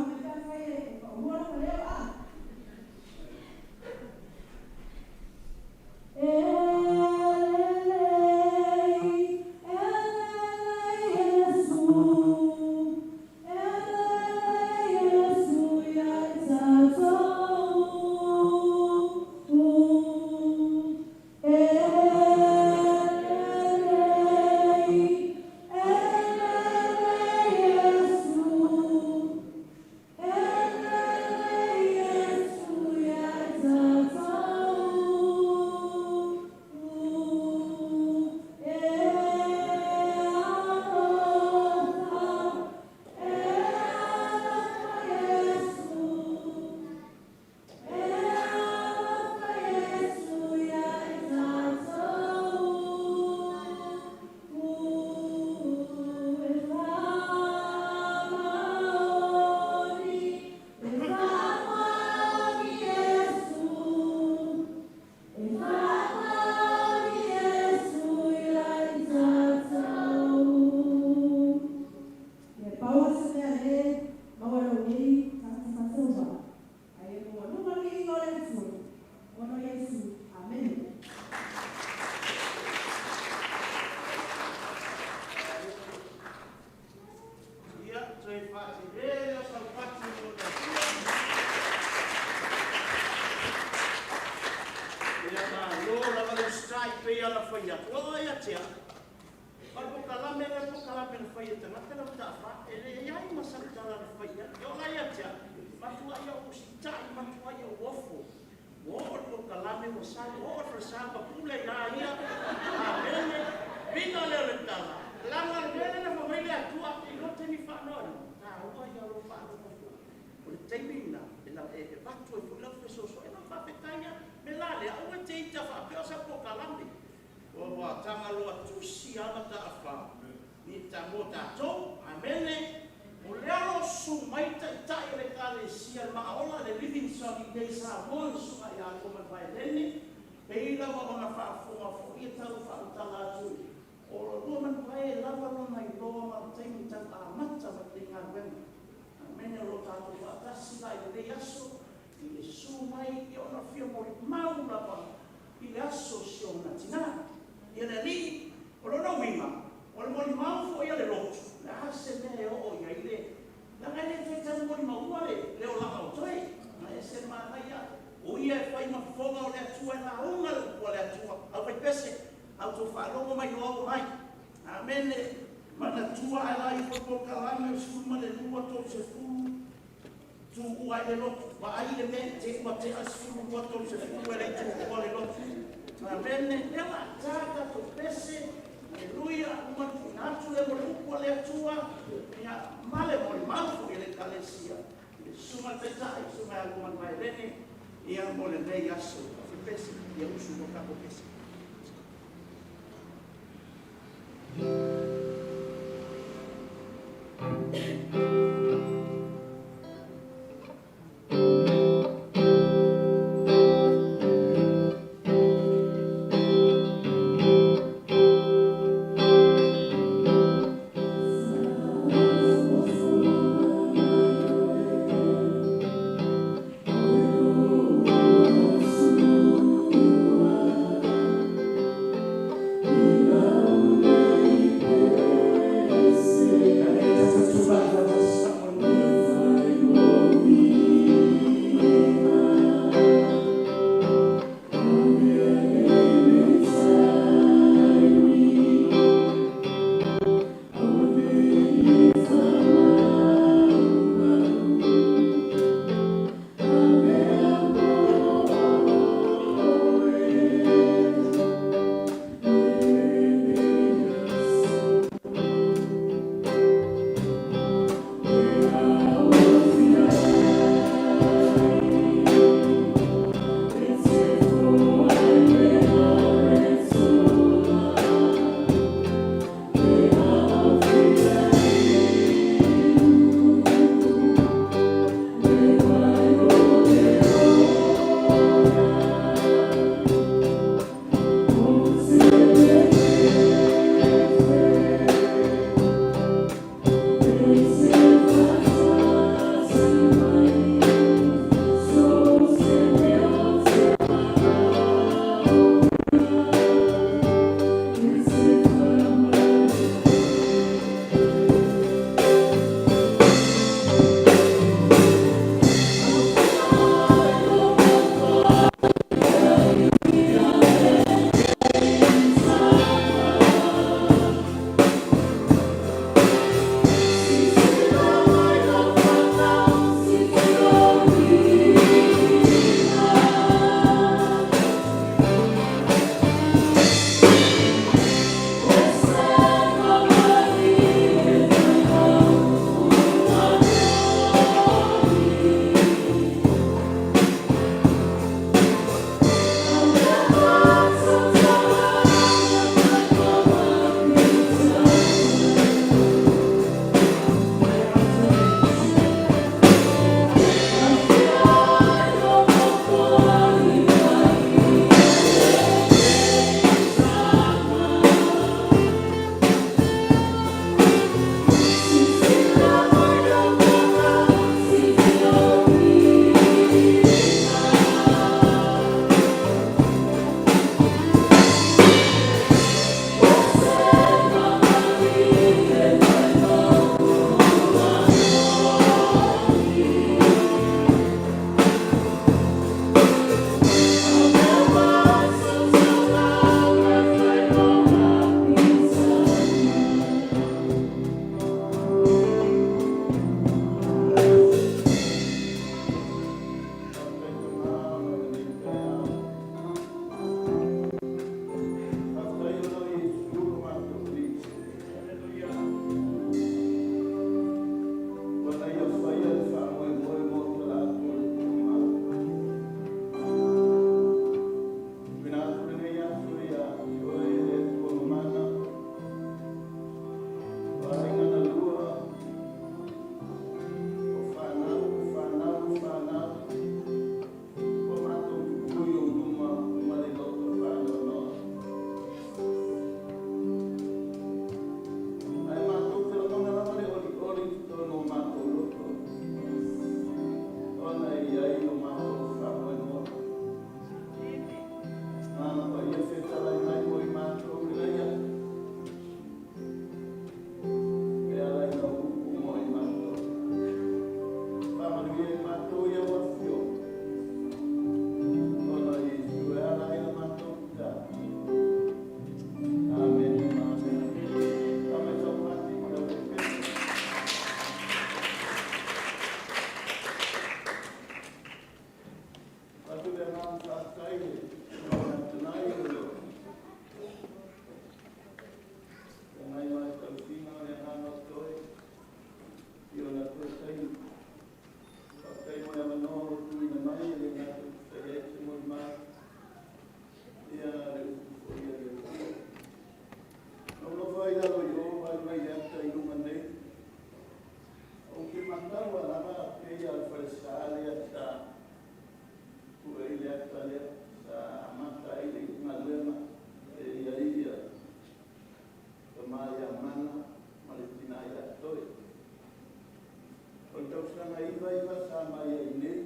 E: 99 sa mai ai nei,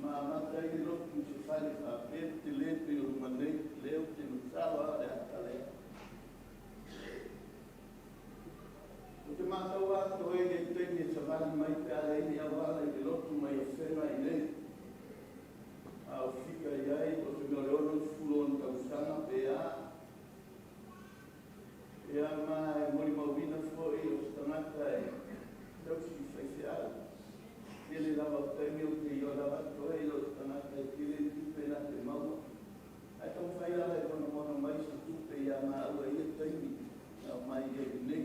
E: ma amata ai le lotu i se fale faapea tele pei o luma nei, lea ou te masalo lava o le ata lea. Ou te matau atoa i le taimi e savali mai pe a leai ni auala i le lotu mai Afega i nei, a o fika i ai o se mea o le 66 tausaga pe a. Ia ma e molimauina foi o se tagata e tausi i faifeau. Tele lava o taimi ou te iloa lava atoa i lou tagata e tele ni tupe na te maua. Ae taumafai lava e monomono mai se tupe ia maua i ia taimi na aumai ai i nei.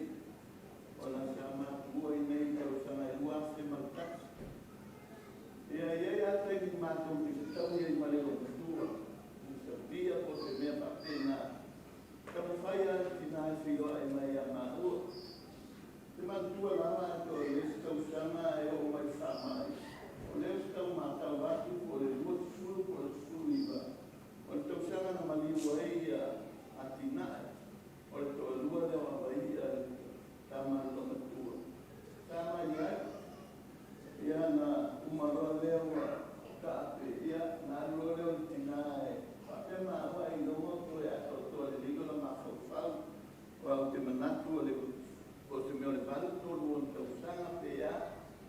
E: Ona sa matuua i nei i tausaga e 2001. Ia, e i ai lava taimi matou te fetaui ai ma le loomatua, i sabia po o se mea faapena. Taumafai lava le tina e feiloai mai ia maua. Te manatua lava o le isi tausaga e oo mai le faamai, o lea ou te tau matau atu po o le 20 po o le 19, o le tausaga na maliu ai atinae, o le toalua lea o Avai'a le tama a le loomatua. Sa mai ai, ia na uma loa lea ua taape, ia na alu loa lea o le tina e faapea maua ailoga o toe atoatoa lelei lona mafaufau. Aua ou te manatu o le o se mea o le 8 tolu ona tausaga pe a,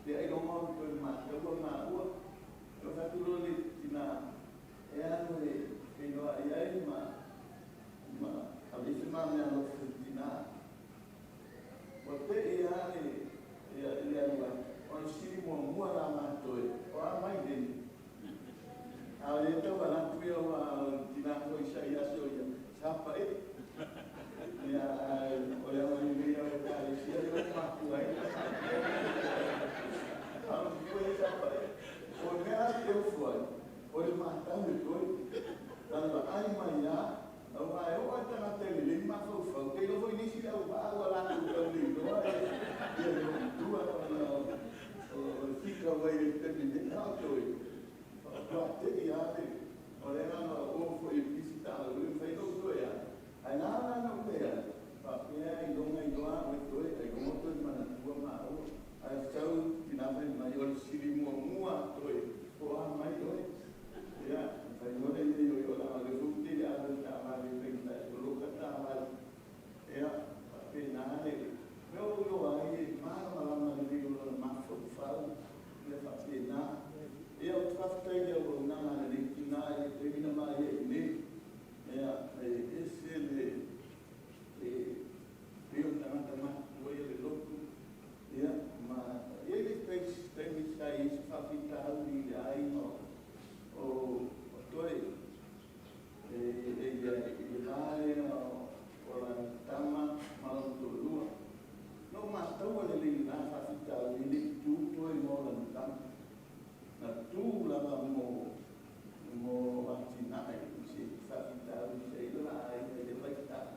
E: pe ailoga ona toe mataua maua. Ona fai atu loa lea i le tina, e alu e feiloai ai ma ma aveese ma meaalofa i le tina. Ua tei lava le le alu atu, o le fesili muamua la matou, o a mai lenei? A o lea e tau alu atu ia aua o le tina foi sa i aso ia, sa paee. Ia, ae o le agalelei lava o Ekalesia lea ua mafua ai ona faapea. A o le foi sa paee. O le mea la te ofo ai, o le matau e toe. Na vaai mai lava, aua e oo lava le tagata e lelei mafaufau, e iloa foi nisi le auvaa ua latou tau le iloa ia le matua ona o le fika ua i le taimi nei. A o toe, faatoa tei lava le, o lea la na o foi e pisi taalo e mafai ona ou toe alu. Ae na ala ona ou le alu, faapea ailoga iloa au e toe, ailoga toe manatua maua. Ae sau tina fai mai, o le fesili muamua a toe, po o a mai oe. Ia, fai loa lea i ai, o leaga o lea foi ou te le ave i le taavale e faigata e poloka taavale. Ia, faapena le mea ua ou iloa ai e malamalama lelei o lona mafaufau, mea faapena. Ia, ou te faafetai i le auaunaga a lenei tina i le taimi na ma i ai i inei. Ia, e ese le pei o le tagata matutua ia le lotu. Ia, ma e i ai le isi taimi sa i ai se faafitauli i le aiga o Toe e i le va lea o lana tama ma lona toalua. Na ou mataua lelei i lena faafitauli, e le i tu Toe mo lana tama. Na tu lava mo atinae i se faafitauli sa i ai lona aiga i lea vaitau.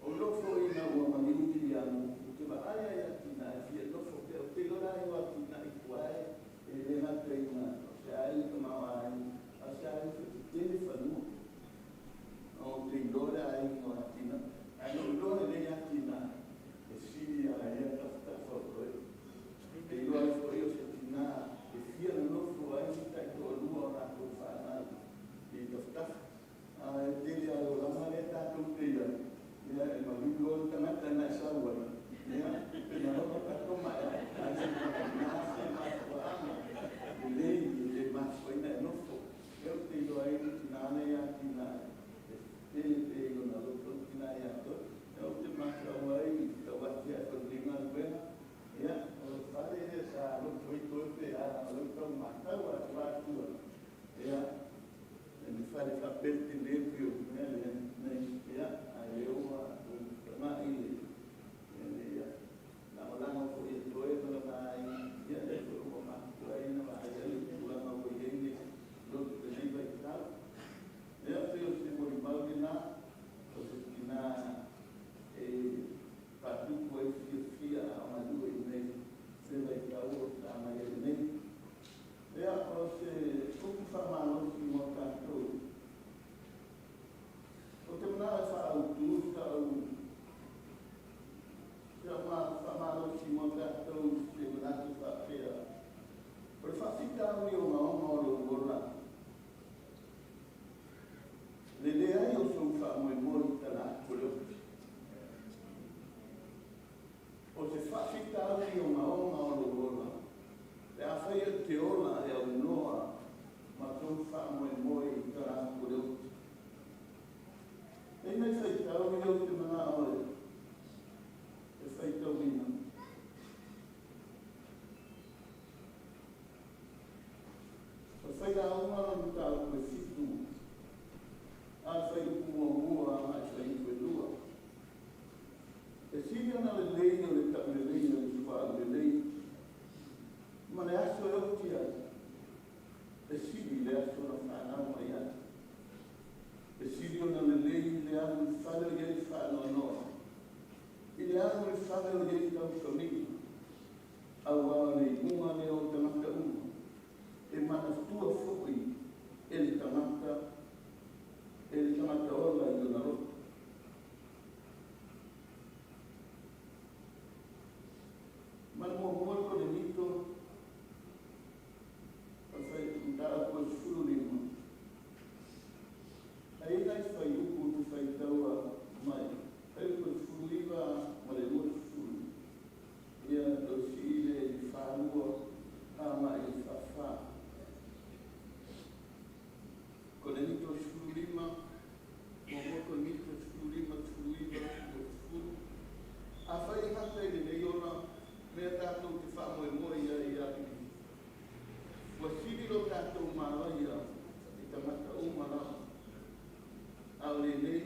E: O lou foi ina ua maliu Miliamu, ou te vaai lava ia Tina e fia nofo pea. Ou te iloa la e o Tina i tua e le gata ina o se aiga tamaoaiga, a o se aiga foi tetele fanua. Ou te iloa le aiga o Tina, ae na ou iloa lelei ia Tina e sili ia ia tafatafa o toe. Ou te iloa ai foi o se tina e fia nonofo ai si taitoalua o latou fanau i tafatafa. Ae tele lava o olaga lea tatou te i ai, ia e maliu loa le tagata na e sau ai, ia pe na lava tatou mai ai, ae se na se mafuaaga lelei e mafua ai ona e nofo. Lea ou te iloa ai le tina lea ia Tina e tele pea i lona loto le tina ia te oe. Lea ou te matau ai i tau ate ae o lenei galuega, ia o le fale lea sa loto ai toe pe a, o lea ou tau matau atu atua, ia le fale faapea le tele pei o le mea lea nei, ia, ae lea ua tagai le lagolago foi e toe ma lona aiga, ia lea foi ua mafua ai ona vaaia le tulaga ua i ai le lotu i lenei vaitau. Ia, pei o se molimau lena, o se tina e faatupu ai le fiafia a o galue i inei i le vaitau o sa mai ai nei. Ia, o se upu faamalosi mo tatou. Ou te manao e faaautu sau faamalosi mo tatou i se manatu faapea. Faafitauli ogaoga o lou ola, le leai o sou faamoemoe i tala atu o le oti. O se faafitauli ogaoga o lou ola, pe afai e te ola e aunoa ma sou faamoemoe i tala atu o le oti. E nai faitau i ou te manao e faitauina. O le failauga o le mataupu e 7, a le fuaiupu 1 agai i fuaiupu e 2. E sili ona lelei o le taulelei o le suauu lelei, ma le aso e oti ai, e sili le aso na fanau mai ai. E sili ona lelei le alu i fale o i ai faanoanoa, i le alu i fale o i ai tausoniga, auā o le iuga lea o tagata uma, e manatua foi e le tagata ola i lona loto. Ma le 1 Korinito, o le mataupu e 15. Ai nai fuaiupu te faitaua mai, fuaiupu e 19 ma le 20. Ia toe sii le 42 agai i le 44. Korinito 15, 1 Korinito 15, 19, 20. Afai e gata i lenei ola, mea tatou te faamoemoe ai ia Keriso. Ua sili lo tatou malaia i tagata uma lava. A o lenei,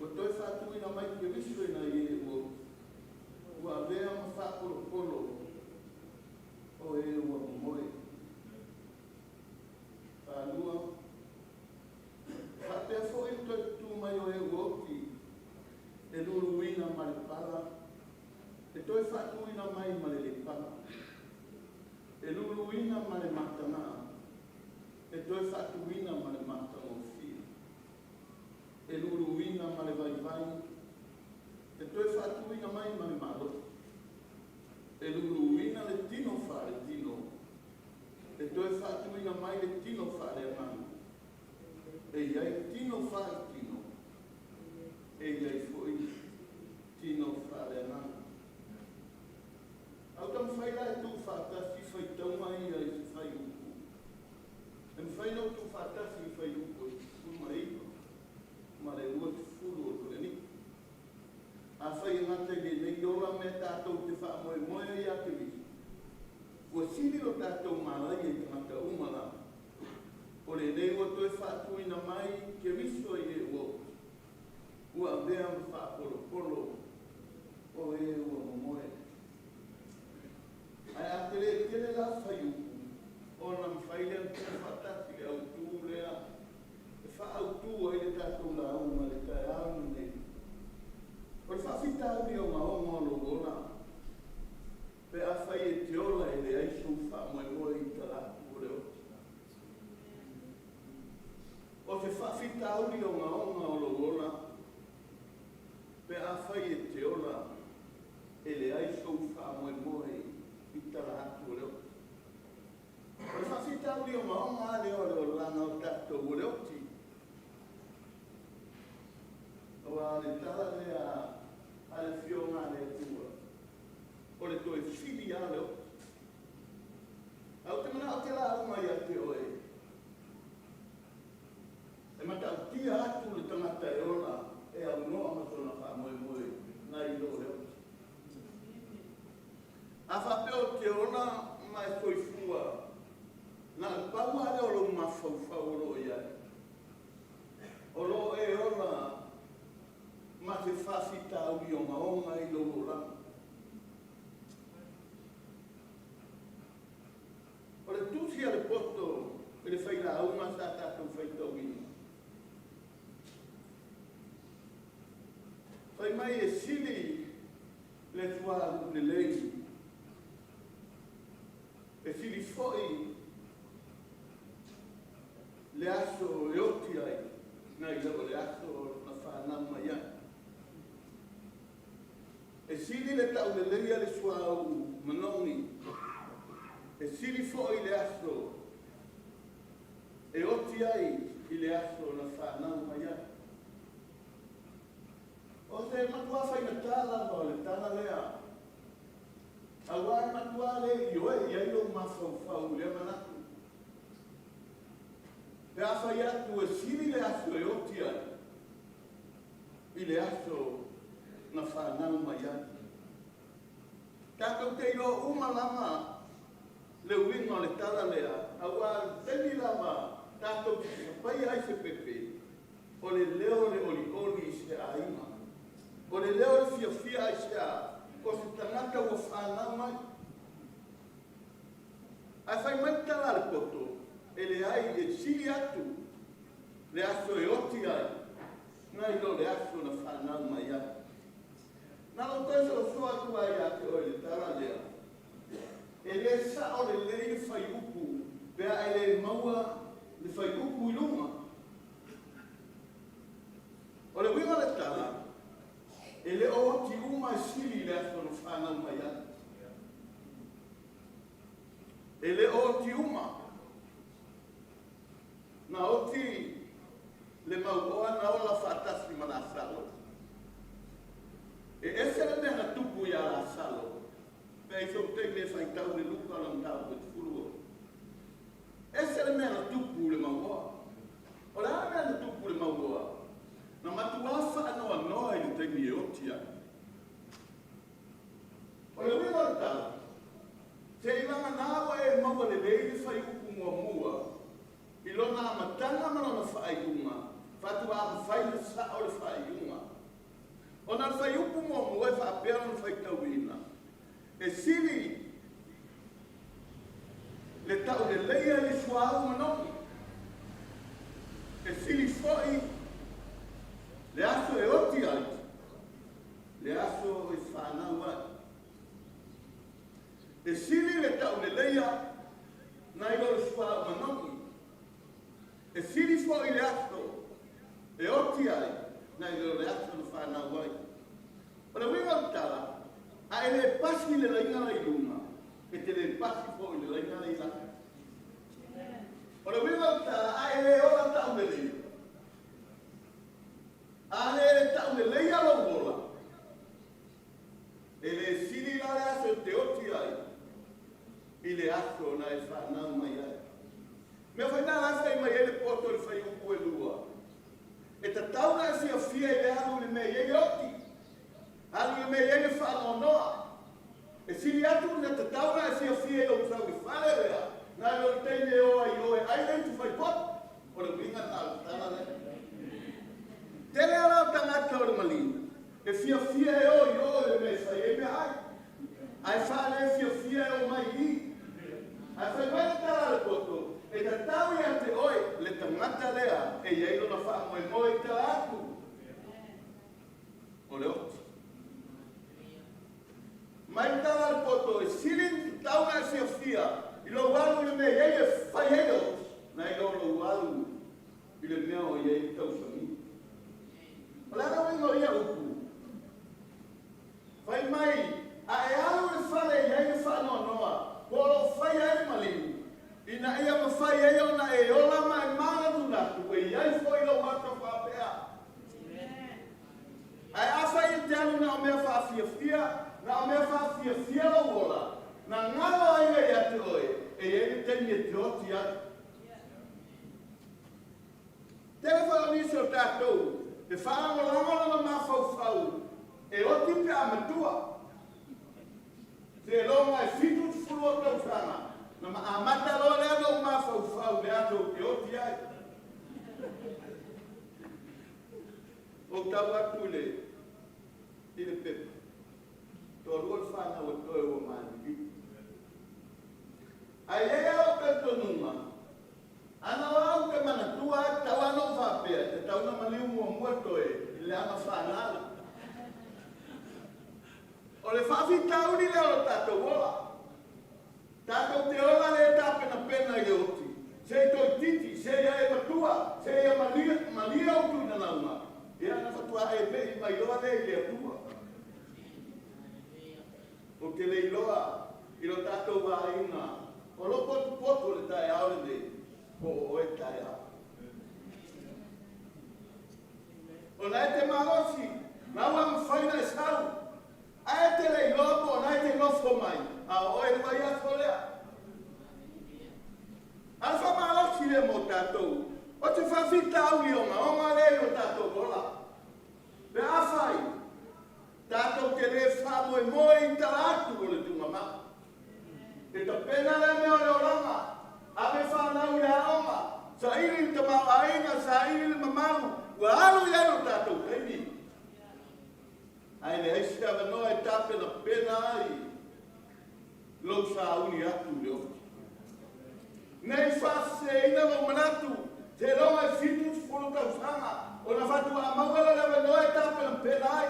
E: ua toe faatuina mai Keriso i nai e ua ua avea ma faapolopolo o e ua momoe. 42, faapea foi le toe tutū mai o e ua oti, e luluina ma le pala, e toe faatuina mai ma le lepala. E luluina ma le matagaa, e toe faatuina ma le matagofie. E luluina ma le vaivai, e toe faatuina mai ma le malosi. E luluina le tino faaletino, e toe faatuina mai le tino faaleagaga. E i ai tino faaletino, e i ai foi tino faaleagaga. Au taumafai la e tuufaatasi faitauga ia i se fuaiupu. E mafai ona ou tuufaatasi i fuaiupu e 19 ma le 20 o Korinito. Afai e gata i lenei ola mea tatou te faamoemoe ai ia Keriso, ua sili lo tatou malaia i tagata uma lava. O lenei ua toe faatuina mai Keriso i e ua oti, ua avea ma faapolopolo o e ua momoe. Ae a tele tele la fuaiupu, ona mafai lea ona tuufaatasi le autū lea e faaautu ai le tatou lauga le taeao lenei. O le faafitauli ogaoga o lou ola, pe afai e te ola e leai sou faamoemoe i tala atu o le oti. O se faafitauli ogaoga o lou ola, pe afai e te ola e leai sou faamoemoe i tala atu o le oti. O le faafitauli ogaoga a lea o le olaga o tatou o le oti. Aua le tala lea a le Afioga a le Atua, o le toe fili lava le oti. Ae ou te manao te lauga ia te oe, e matautia atu le tagata e ola e aunoa ma sona faamoemoe nai lo le oti. A faapea o te ola ma e soifua, na o le pau lava lea o lou mafaufau o lo o i ai. O lo o e ola ma se faafitauli ogaoga i lou olaga. O le tusi a le poto i le failauga sa tatou faitauina. Fai mai e sili le suauu lelei, e sili foi le aso e oti ai, nai lo le aso na fanau mai ai. E sili le taulelei a le suauu manogi, e E sili fo'i le aso e oti ai i le aso na whanau mai ai. O te matua whaingatā lava o le tala lea. Auā e matua le i oe i ai lou mafaufau i lea manatu. Pe a fai atu e sili le aso e oti ai i le aso na whanau mai ai. Tatou te iloa uma lava le uiga o le tala lea, auā i le taimi lava tatou te sapaia ai se pepe, o le leo o le olioli i se aiga, o le leo o le fiafia aisea, o se tagata ua fanau mai. Ae fai mai le tala a le poto, e leai, e sili atu le aso e oti ai, nai lo le aso na fanau mai ai. Na ou toe sosoa atu ai ia te oe i le tala lea, E le sao lelei le fuaiupu pe a e le maua le fuaiupu i luga. O le uiga o le tala, e le o oti uma e sili i le aso na fanau mai ai. E le o oti uma. Na oti le mauoa na ola faatasi ma Lasalo. E ese le mea na tupu iā Lasalo, pe i sou taimi e faitau le Luka lona mataupu e 16. Ese le mea na tupu i le mauoa. O le a le mea na tupu i le mauoa? Na matuā faanoanoa i le taimi e oti ai. O le uiga o le tala, se i vagana ua e maua lelei le fuaiupu muamua i lona amataga ma lona faaiuga, faatoa mafai ona sao le faaiuga. Ona o le fuaiupu muamua e faapea lona faitauina, E sili le tauleleia i le suauu manogi, e sili foi le aso e oti ai, le aso e fanau ai. E sili le tauleleia nai lo le suauu manogi, e sili foi le aso e oti ai nai lo le aso na fanau ai. O le uiga o le tala, a e le pasi le laina la i luga, e te le pasi foi le laina la i lalo. O le uiga o le tala, a e le ola tauleleia, a le tauleleia lou ola, e le sili la le aso e te oti ai i le aso na e fanau mai ai. Mea foi na la e fai mai ai le poto i le fuaiupu e lua, e tatau ona e fiafia i le alu i le mea e i ai le oti, alu i le mea e i ai le faanoanoa. E sili atu ona tatau ona e fiafia i lou sau i le fale lea, nai lo le taimi e o ai i o e ai le utu fai poto. O le uiga lena o le tala lea. Tele ala o tagata o le maliu e fiafia e o i o i le mea e fai ai meaai, ae faale-fiafia e o mai i i. Ae fai mai le tala a le poto, e tatau ia te oe le tagata lea e i ai lona faamoemoe i tala atu o le oti. Mai le tala a le poto, e sili ona tatau ona e fiafia i lou alu i le mea e i ai e fai ai le oti, nai lo lou alu i le mea o i ai le tausami. O le a le uiga o ia upu? Fai mai, a e alu i le fale e i ai le faanoanoa, po o lo o faia ai le maliu, ina ia mafai ai ona e ola ma e manatunatu e i ai foi lou ata faapea. Ae afai e te alu na o mea faafiafia, na o mea faafiafia lou ola, na galo ai lea ia te oe, e i ai le taimi e te oti ai. Tele foi o nisi o tatou e faalagolago lona mafaufau e oti pe a matua. Seiloga e 70 ou tausaga na ma amata loa lea ona ou mafaufau i le aso ou te oti ai. Ou tau atu i le i le pepa, toalua le fanau a toe ua maliliu. Ae i ai lava lou talitonuga, ana o au ou te manatua e tatau lava ona ou faapea, e tatau ona maliu muamua toe i le aga fanau. O le faafitauli lea o lo tatou ola. Tatou te ola le tapenapena i le oti, se i toeitiiti, se i ae matua, seia malie, malie ou tuinalauga, ia ona faatoa e me'i mai loa lea i le Atua. Ou te le iloa i lo tatou aiga. O lo potupotu le taeao lenei, po o oe taeao. O na e te malosi, na ua mawhai na e sau. Ae te le iloa po o na e te nofo mai, a o oe le vai aso lea. A le faamalosi lea mo tatou, o te faafitauli ogaoga lea i o tatou ola. Pe afai, tatou te le faamoemoe i tala atu o le tuugamau. E tapena lea mea o le olaga, ave fanau i le aoga, saili le tamaoaiga, saili le mamalu, ua alu i ai lo tatou taimi. Ae leai se avanoa e tapenapena ai lou sauni atu i le oti. Nei faaseseina lou manatu, seiloga e 70 tausaga ona faatoa maua lea o le avanoa e tapenapena ai.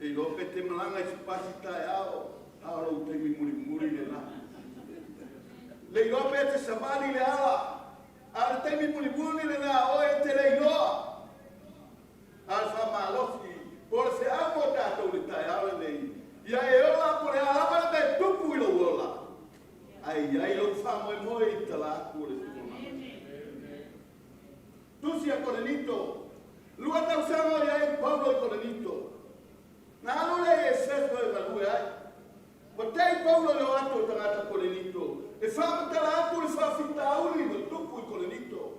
E: E iloa pe te malaga i se pasi taeao, a o lou taimi mulimuli lena. Le iloa pe te savali le ala, a o le taimi mulimuli lena oe e te le iloa. A o le faamalosi, po o le feau mo tatou i le taeao lenei, ia e ola po o le a lava le mea e tupu i lou ola, ae i ai lou faamoemoe i tala atu o le tuugamau. Tusi a Korinito, 2 tausaga o i ai Paulo i Korinito. Na alu lea i Efeso e galue ai. Ua tei Paulo i le o atu o tagata Korinito, e faamatala atu le faafitauli ua tupu i Korinito.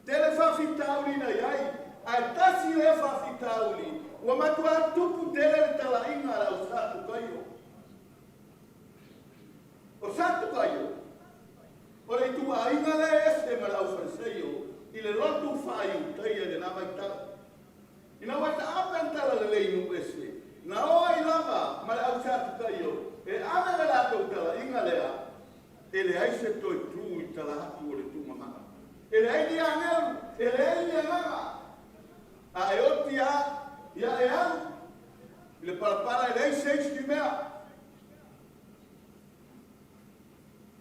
E: Tele faafitauli na i ai, ae tasi lea faafitauli, ua matua tupu tele le talaiga a le au Satukaio. O Satukaio, o le ituaiga lea e ese ma le au Fariseio i le lotu faaiutaia i lena vaitau. Ina ua taape le talalelei i nuu ese, na o ai lava ma le au Satukaio e ave le latou talaiga lea, e leai se toe tu i tala atu o le tuugamau. E leai ni agelu, e leai ni agaga. A e oti lava, ia e alu. I le palapala e leai se isi mea.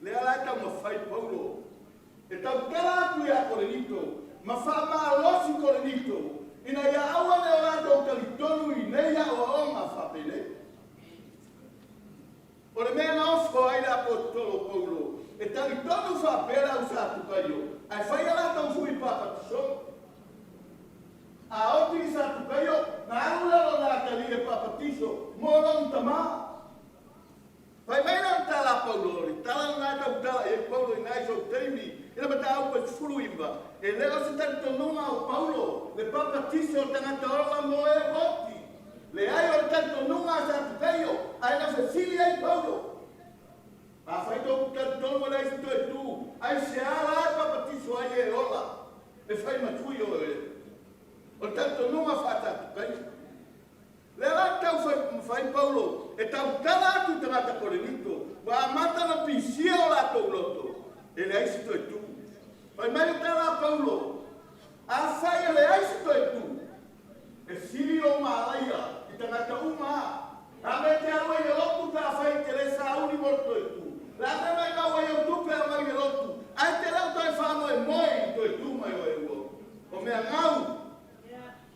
E: Lea la e taumafai Paulo e tautala atu ia Korinito ma faamalosi Korinito ina ia aua ne o latou talitonu i nei aoaoga faapenei. O le mea na ofo ai le aposetolo Paulo e talitonu faapea le au Satukaio ae fai a latou fui papatisoga. A oti le Satukaio, na alu lea o lona atalii e papatiso mo lona tamā. Fai mai lea o le tala a Paulo, o le tala lena e tautala i ai Paulo i nai sou taimi, i le mataupu e 19, e le o se talitonuga o Paulo le papatiso o tagata ola mo e ua oti. Leai, o le talitonuga a Satukaio, ae na fesili ai Paulo. Afai tou te talitonu e leai se toe tu, aisea la e papatiso ai e ola e fai matui o e? O le talitonuga faa-Satukaio. Lea la tau fai Paulo e tautala atu i tagata Korinito, ua amata ona pisia o latou loto, e leai se toe tu. Fai mai le tala a Paulo, afai e leai se toe tu, e sili lou malaia i tagata uma a. A me te alu ai i le lotu pe afai e te le sauni mo le toe tu. Le a mea mai mau ai au tupe aumai i le lotu, ae te le o toe faamoemoe i le toe tu mai o e ua. O mea gau.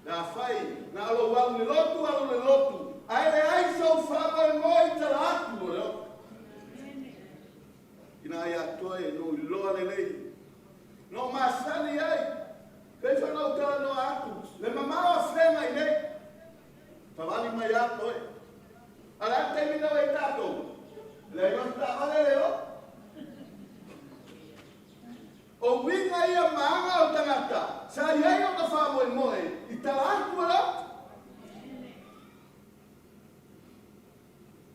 E: Le afai na o lou alu i le lotu, alu i le lotu, ae leai sou faamoemoe i tala atu o le oto. Ina ia toe no iloa lelei. No masani ai, pei foi ona ou talanoa atu, le mamao o Afega i nei. Savali mai a toe. A o le a le taimi na o ai tatou? Leai o se taavale le o. O uiga ia ma aga o tagata, sa i ai ona faamoemoe i tala atu o le oto.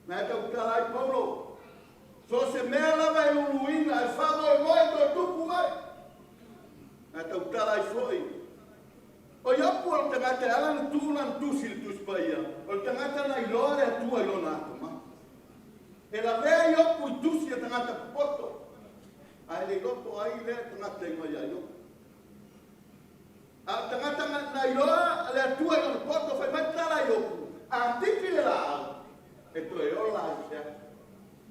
E: Na e tautala ai Paulo, so o se mea lava e luluina, e faamoemoe toe tupu mai. Na e tautala ai foi. O Iopu o le tagata e ala na tu na tusi le Tusi Paia, o le tagata na iloa le Atua i lona atamai. E lavea Iopu i tusi a tagata popoto, ae le iloa po o ai lea tagata i mai ia Iopu. A o le tagata na iloa le Atua i lona poto, fai mai le tala a Iopu, a tipi le laau, e toe ola ai se atu.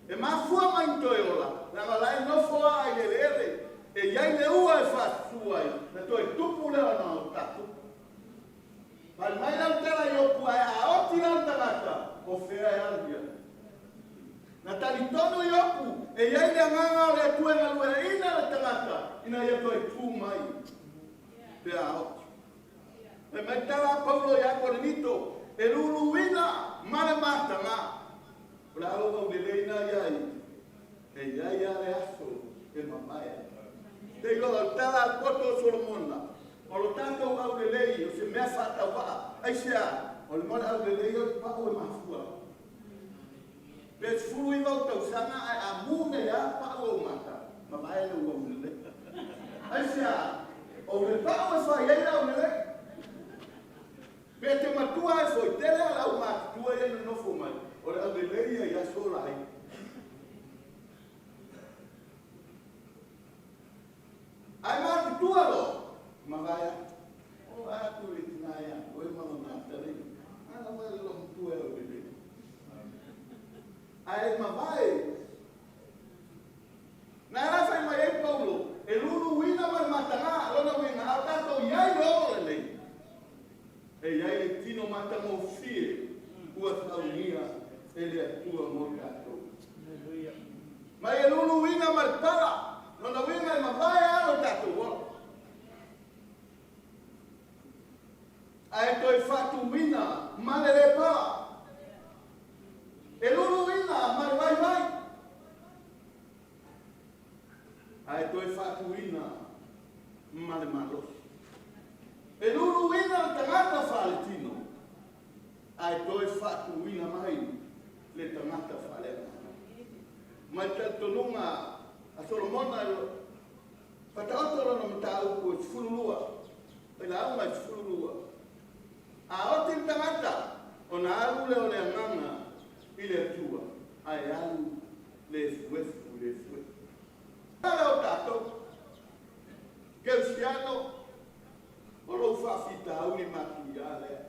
E: E mafua mai na toe ola, leaga o la e nofo lava i le eleele, e i ai le ua e faasusu ai, na toe tupu lea ona o tatupu. Fai mai la le tala a Iopu, ae a oti la le tagata, o fea e alu i ai? Na talitonu Iopu, e iai le agaga o le Atua e galueaina le tagata ina ia toe tu mai pe a oti. Fai mai le tala a Paulo ia Korinito, e luluina ma le mataga. O le a lou aulelei na iai, e iai lava le aso e mamae ai. Te iloa o le tala a le poto o Solomona, o lo tatou aulelei o se mea faatauvaa. Aisea? O le mea o le aulelei o le pau e mafua ai. Pe 19 ou tausaga ae a mu nei lava pau ou mata, mavae lou aulelei. Aisea? O le pau e fai ai le aulelei. Pe te matua ae foi tele a le aumatutua ia e nonofo mai, o le aulelei ia i aso laiti. Ae matutua loa, mavae atu. Vaai atu le tina ia oe ma lona atalii, a na oe le loomatua e aulelei. Ae mavae. Na ala fai mai ai Paulo, e luluina ma le mataga, lona uiga, a o tatou i ai loa lenei, e i ai le tino matagofie ua saunia e le Atua mo tatou. Ma e luluina ma le pala, lona uiga e mavae lava lo tatou ola. Ae toe faatuina ma le le pala. E luluina ma le vaivai. Ae toe faatuina ma le malosi. E luluina le tagata faaletino, ae toe faatuina mai le tagata faaleagaga. Ma le talitonuga a Solomona e faataoto lana mataupu e 12, failauga e 12. A oti le tagata, ona alu lea o le agaga i le Atua, ae alu le efuefu i le efuefu. Ala o tatou, Kerisiano, o lou faafitauli matuia lea.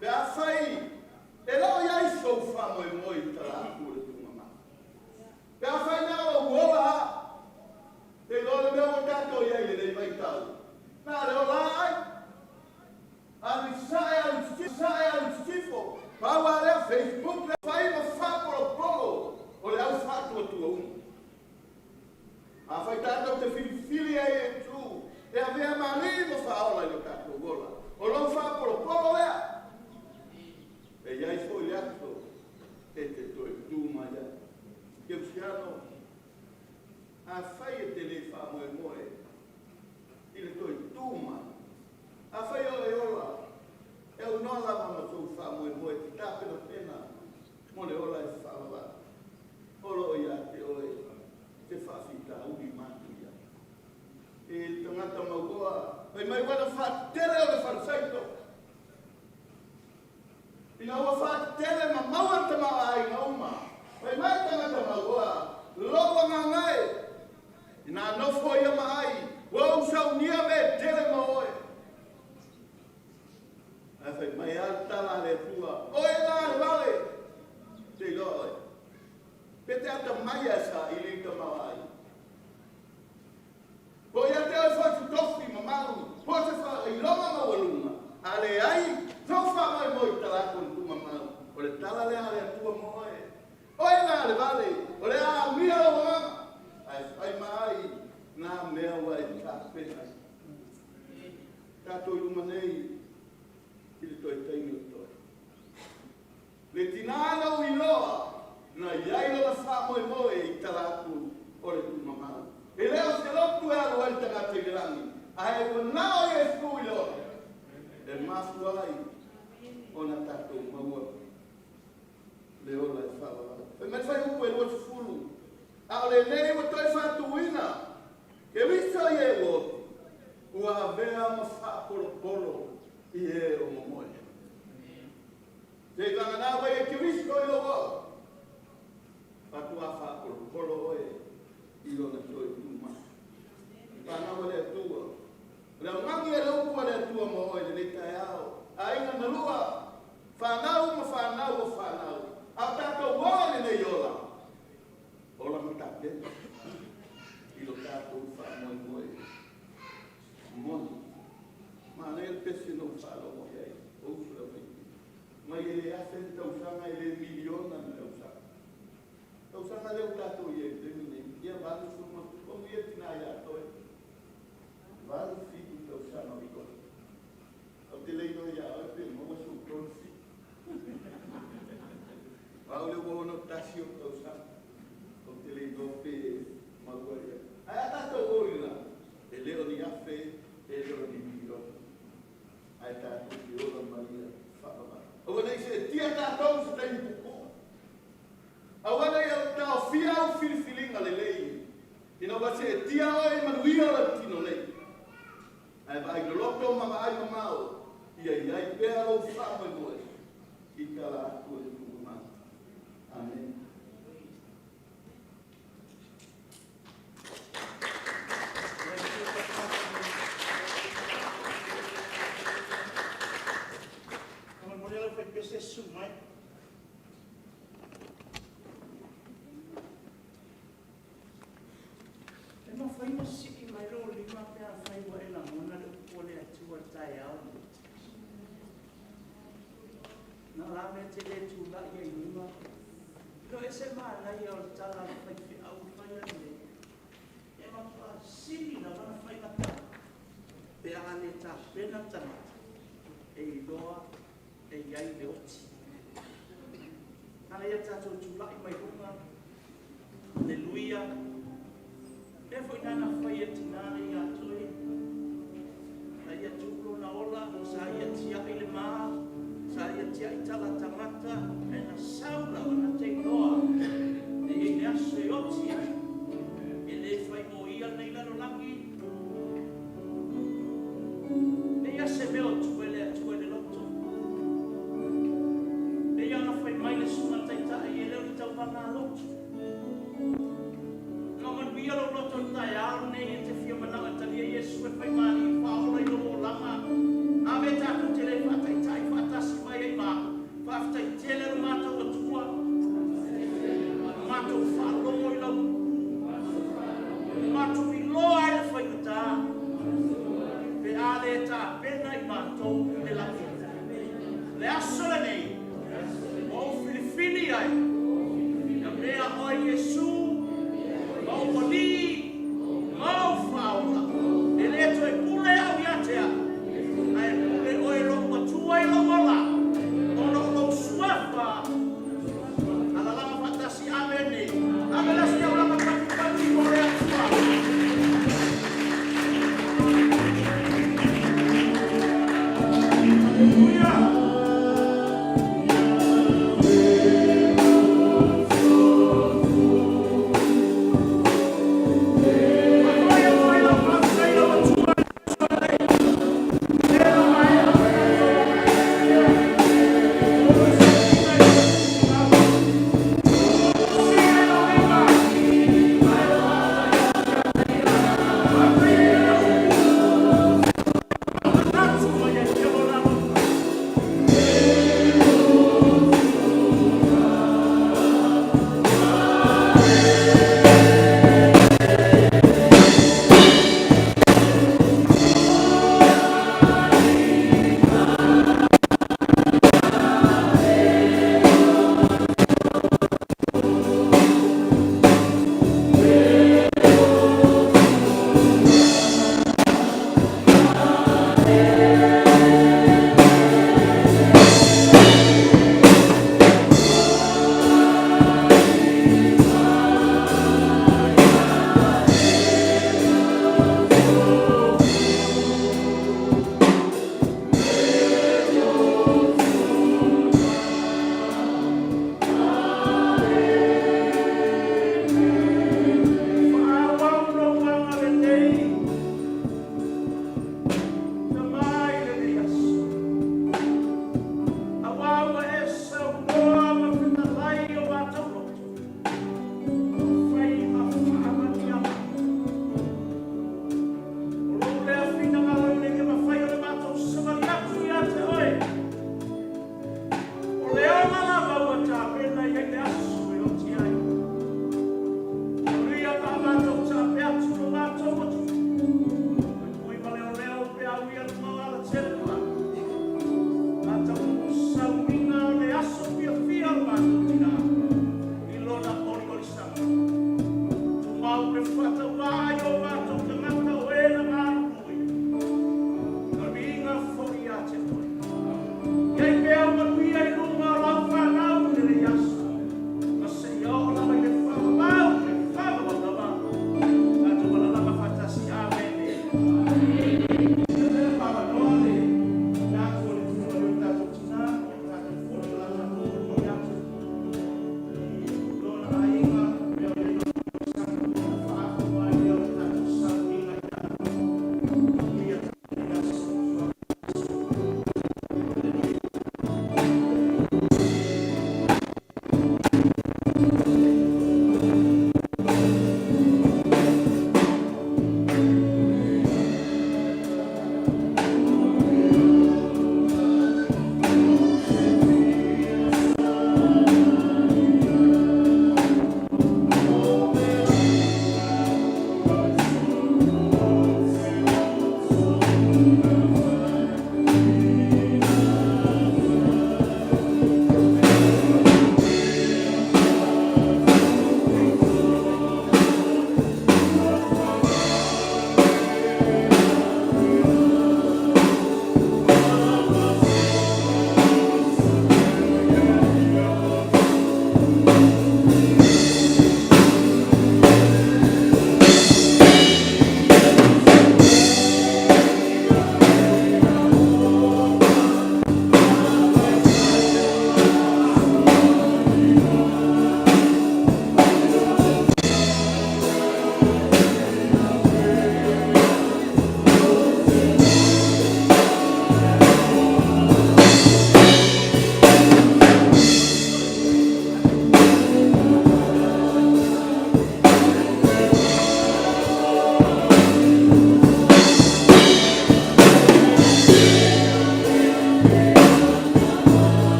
E: Pe afai e le o i ai sou faamoemoe i tala atu o le tugama. Pe afai na o lou ola lava, te iloa le mea ua tatou i ai i lenei vaitau, na o le ola ai. Alu i sae, alu i sae, alu i sisifo, pau lava lea Facebook le fai ma faapolopolo o le au faatuatua uma. Afai tatou te filifili ai e tu e avea ma alii ma faaola i lo tatou ola, o lou faapolopolo lea, e i ai foi le aso e te toe tu mai ai. Kerisiano, afai e te le faamoemoe i le toe tu mai, afai o e ola, e aunoa lava ma sou faamoemoe e te tapenapena mo le ola e faavavau, o lo o ia te oe se faafitauli matuia. E le tagata mauoa, fai mai ua na faatetele o le falesaito. Ina ua faatetele ma maua le tamaoaiga uma, fai mai le tagata mauoa, lou agaga e, ina nofo ia ma ai, ua ou saunia mea e tele ma oe. Ae fai mai lava le tala a le Atua, Oe la le vale, te iloa oe. Pe te atamai ae saili le tamaoaiga. Po o ia te oe foi se tofi mamalu, po o se faailoga maualuga, a leai sou faamoemoe i talaatu o le tumamau, o le tala lea a le Atua mo oe. Oe la le vale, o le a amia lou agaga, ae fai ma ai nā mea ua e tapena ai. Tatou i luma nei i le toe taimi o totoe. Le tinā na ou iloa na i ai lona faamoemoe i tala atu o le tuumamau. E le o se lotu e alu ai le tagata i le lagi, ae ua nao Iesu i le ola e mafua ai ona tatou maua le ola e faavavau. Fai mai le fuaiupu e 20, a o lenei ua toe faatuina Keriso i e ua oti, ua avea ma faapolopolo i e o momoe. Te vagana wai e Keriso i lou ola, faatoa faapolopolo oe i lona toe tu mai. Fanau a le Atua, o le augani e le upu a le Atua mo oe i lenei taeao, aiga na lua, fanau ma fanau o fanau, a o tatou ola i lenei ola, ola ma tapena i lo tatou faamoemoe moni. Manaia le pese na ou faalogo i ai, o uso le aufaipipi. Mai e le afe ni tausaga, e le miliona ni tausaga. Tausaga lea ua tatou i ai i le taimi lenei, ia 80+. Amuia tinā ia te oe, 87 tausaga o iloa. Ou te le iloa ia oe pe maua sou 37. O au lea ua 61 ou tausaga, ou te le iloa pe maua ia. Ae a tatou o i lena, e le o ni afe, e le o ni miliona, ae tatou te ola ma ia faavavau. Aua ne i seetia tatou i se taimi puupuu. Aua ne i taofia au filifiliga lelei ina ua seetia oe i manuia o le tino nei. Ae vaai loloto ma vaai mamao, ia i ai pea lou faamoemoe i tala atu o le Atua. Amene.
C: Faamolemole lau faipese susu mai. E mafai ona sii mai lou lima pe afai ua e lagona le upu a le Atua i le taeao lenei? Na o le a mea e te le tulai ai i luga? E ese le manaia o le tala a le faifeau e fai ananei. E matua sili lava ona faigata pe a le tapena le tagata e iloa e i ai le oti. A ia tatou tulai mai luga, aleluia. Lea foi na fai e le tina le ia te oe. Sa ia tuu lona ola, sa ia tiai le ma, sa ia tiai tala tagata, ae na sau lava na te iloa e i ai le aso e oti ai. E le fai mo ia lenei lalolagi. E ia se mea o tuu e le Atua i le loto. E ia ona fai mai le susuga taitai e le o ni tauvaga lotu. Na manuia lou loto i le taeao lenei e te fia manao e talia Iesu e fai ma Alii faaola i lou olaga. A me tatou te le faataitai faatasi mai ai ma au. Faafetai tele lo matou Atua. Matou faalogo i lau upu. Matou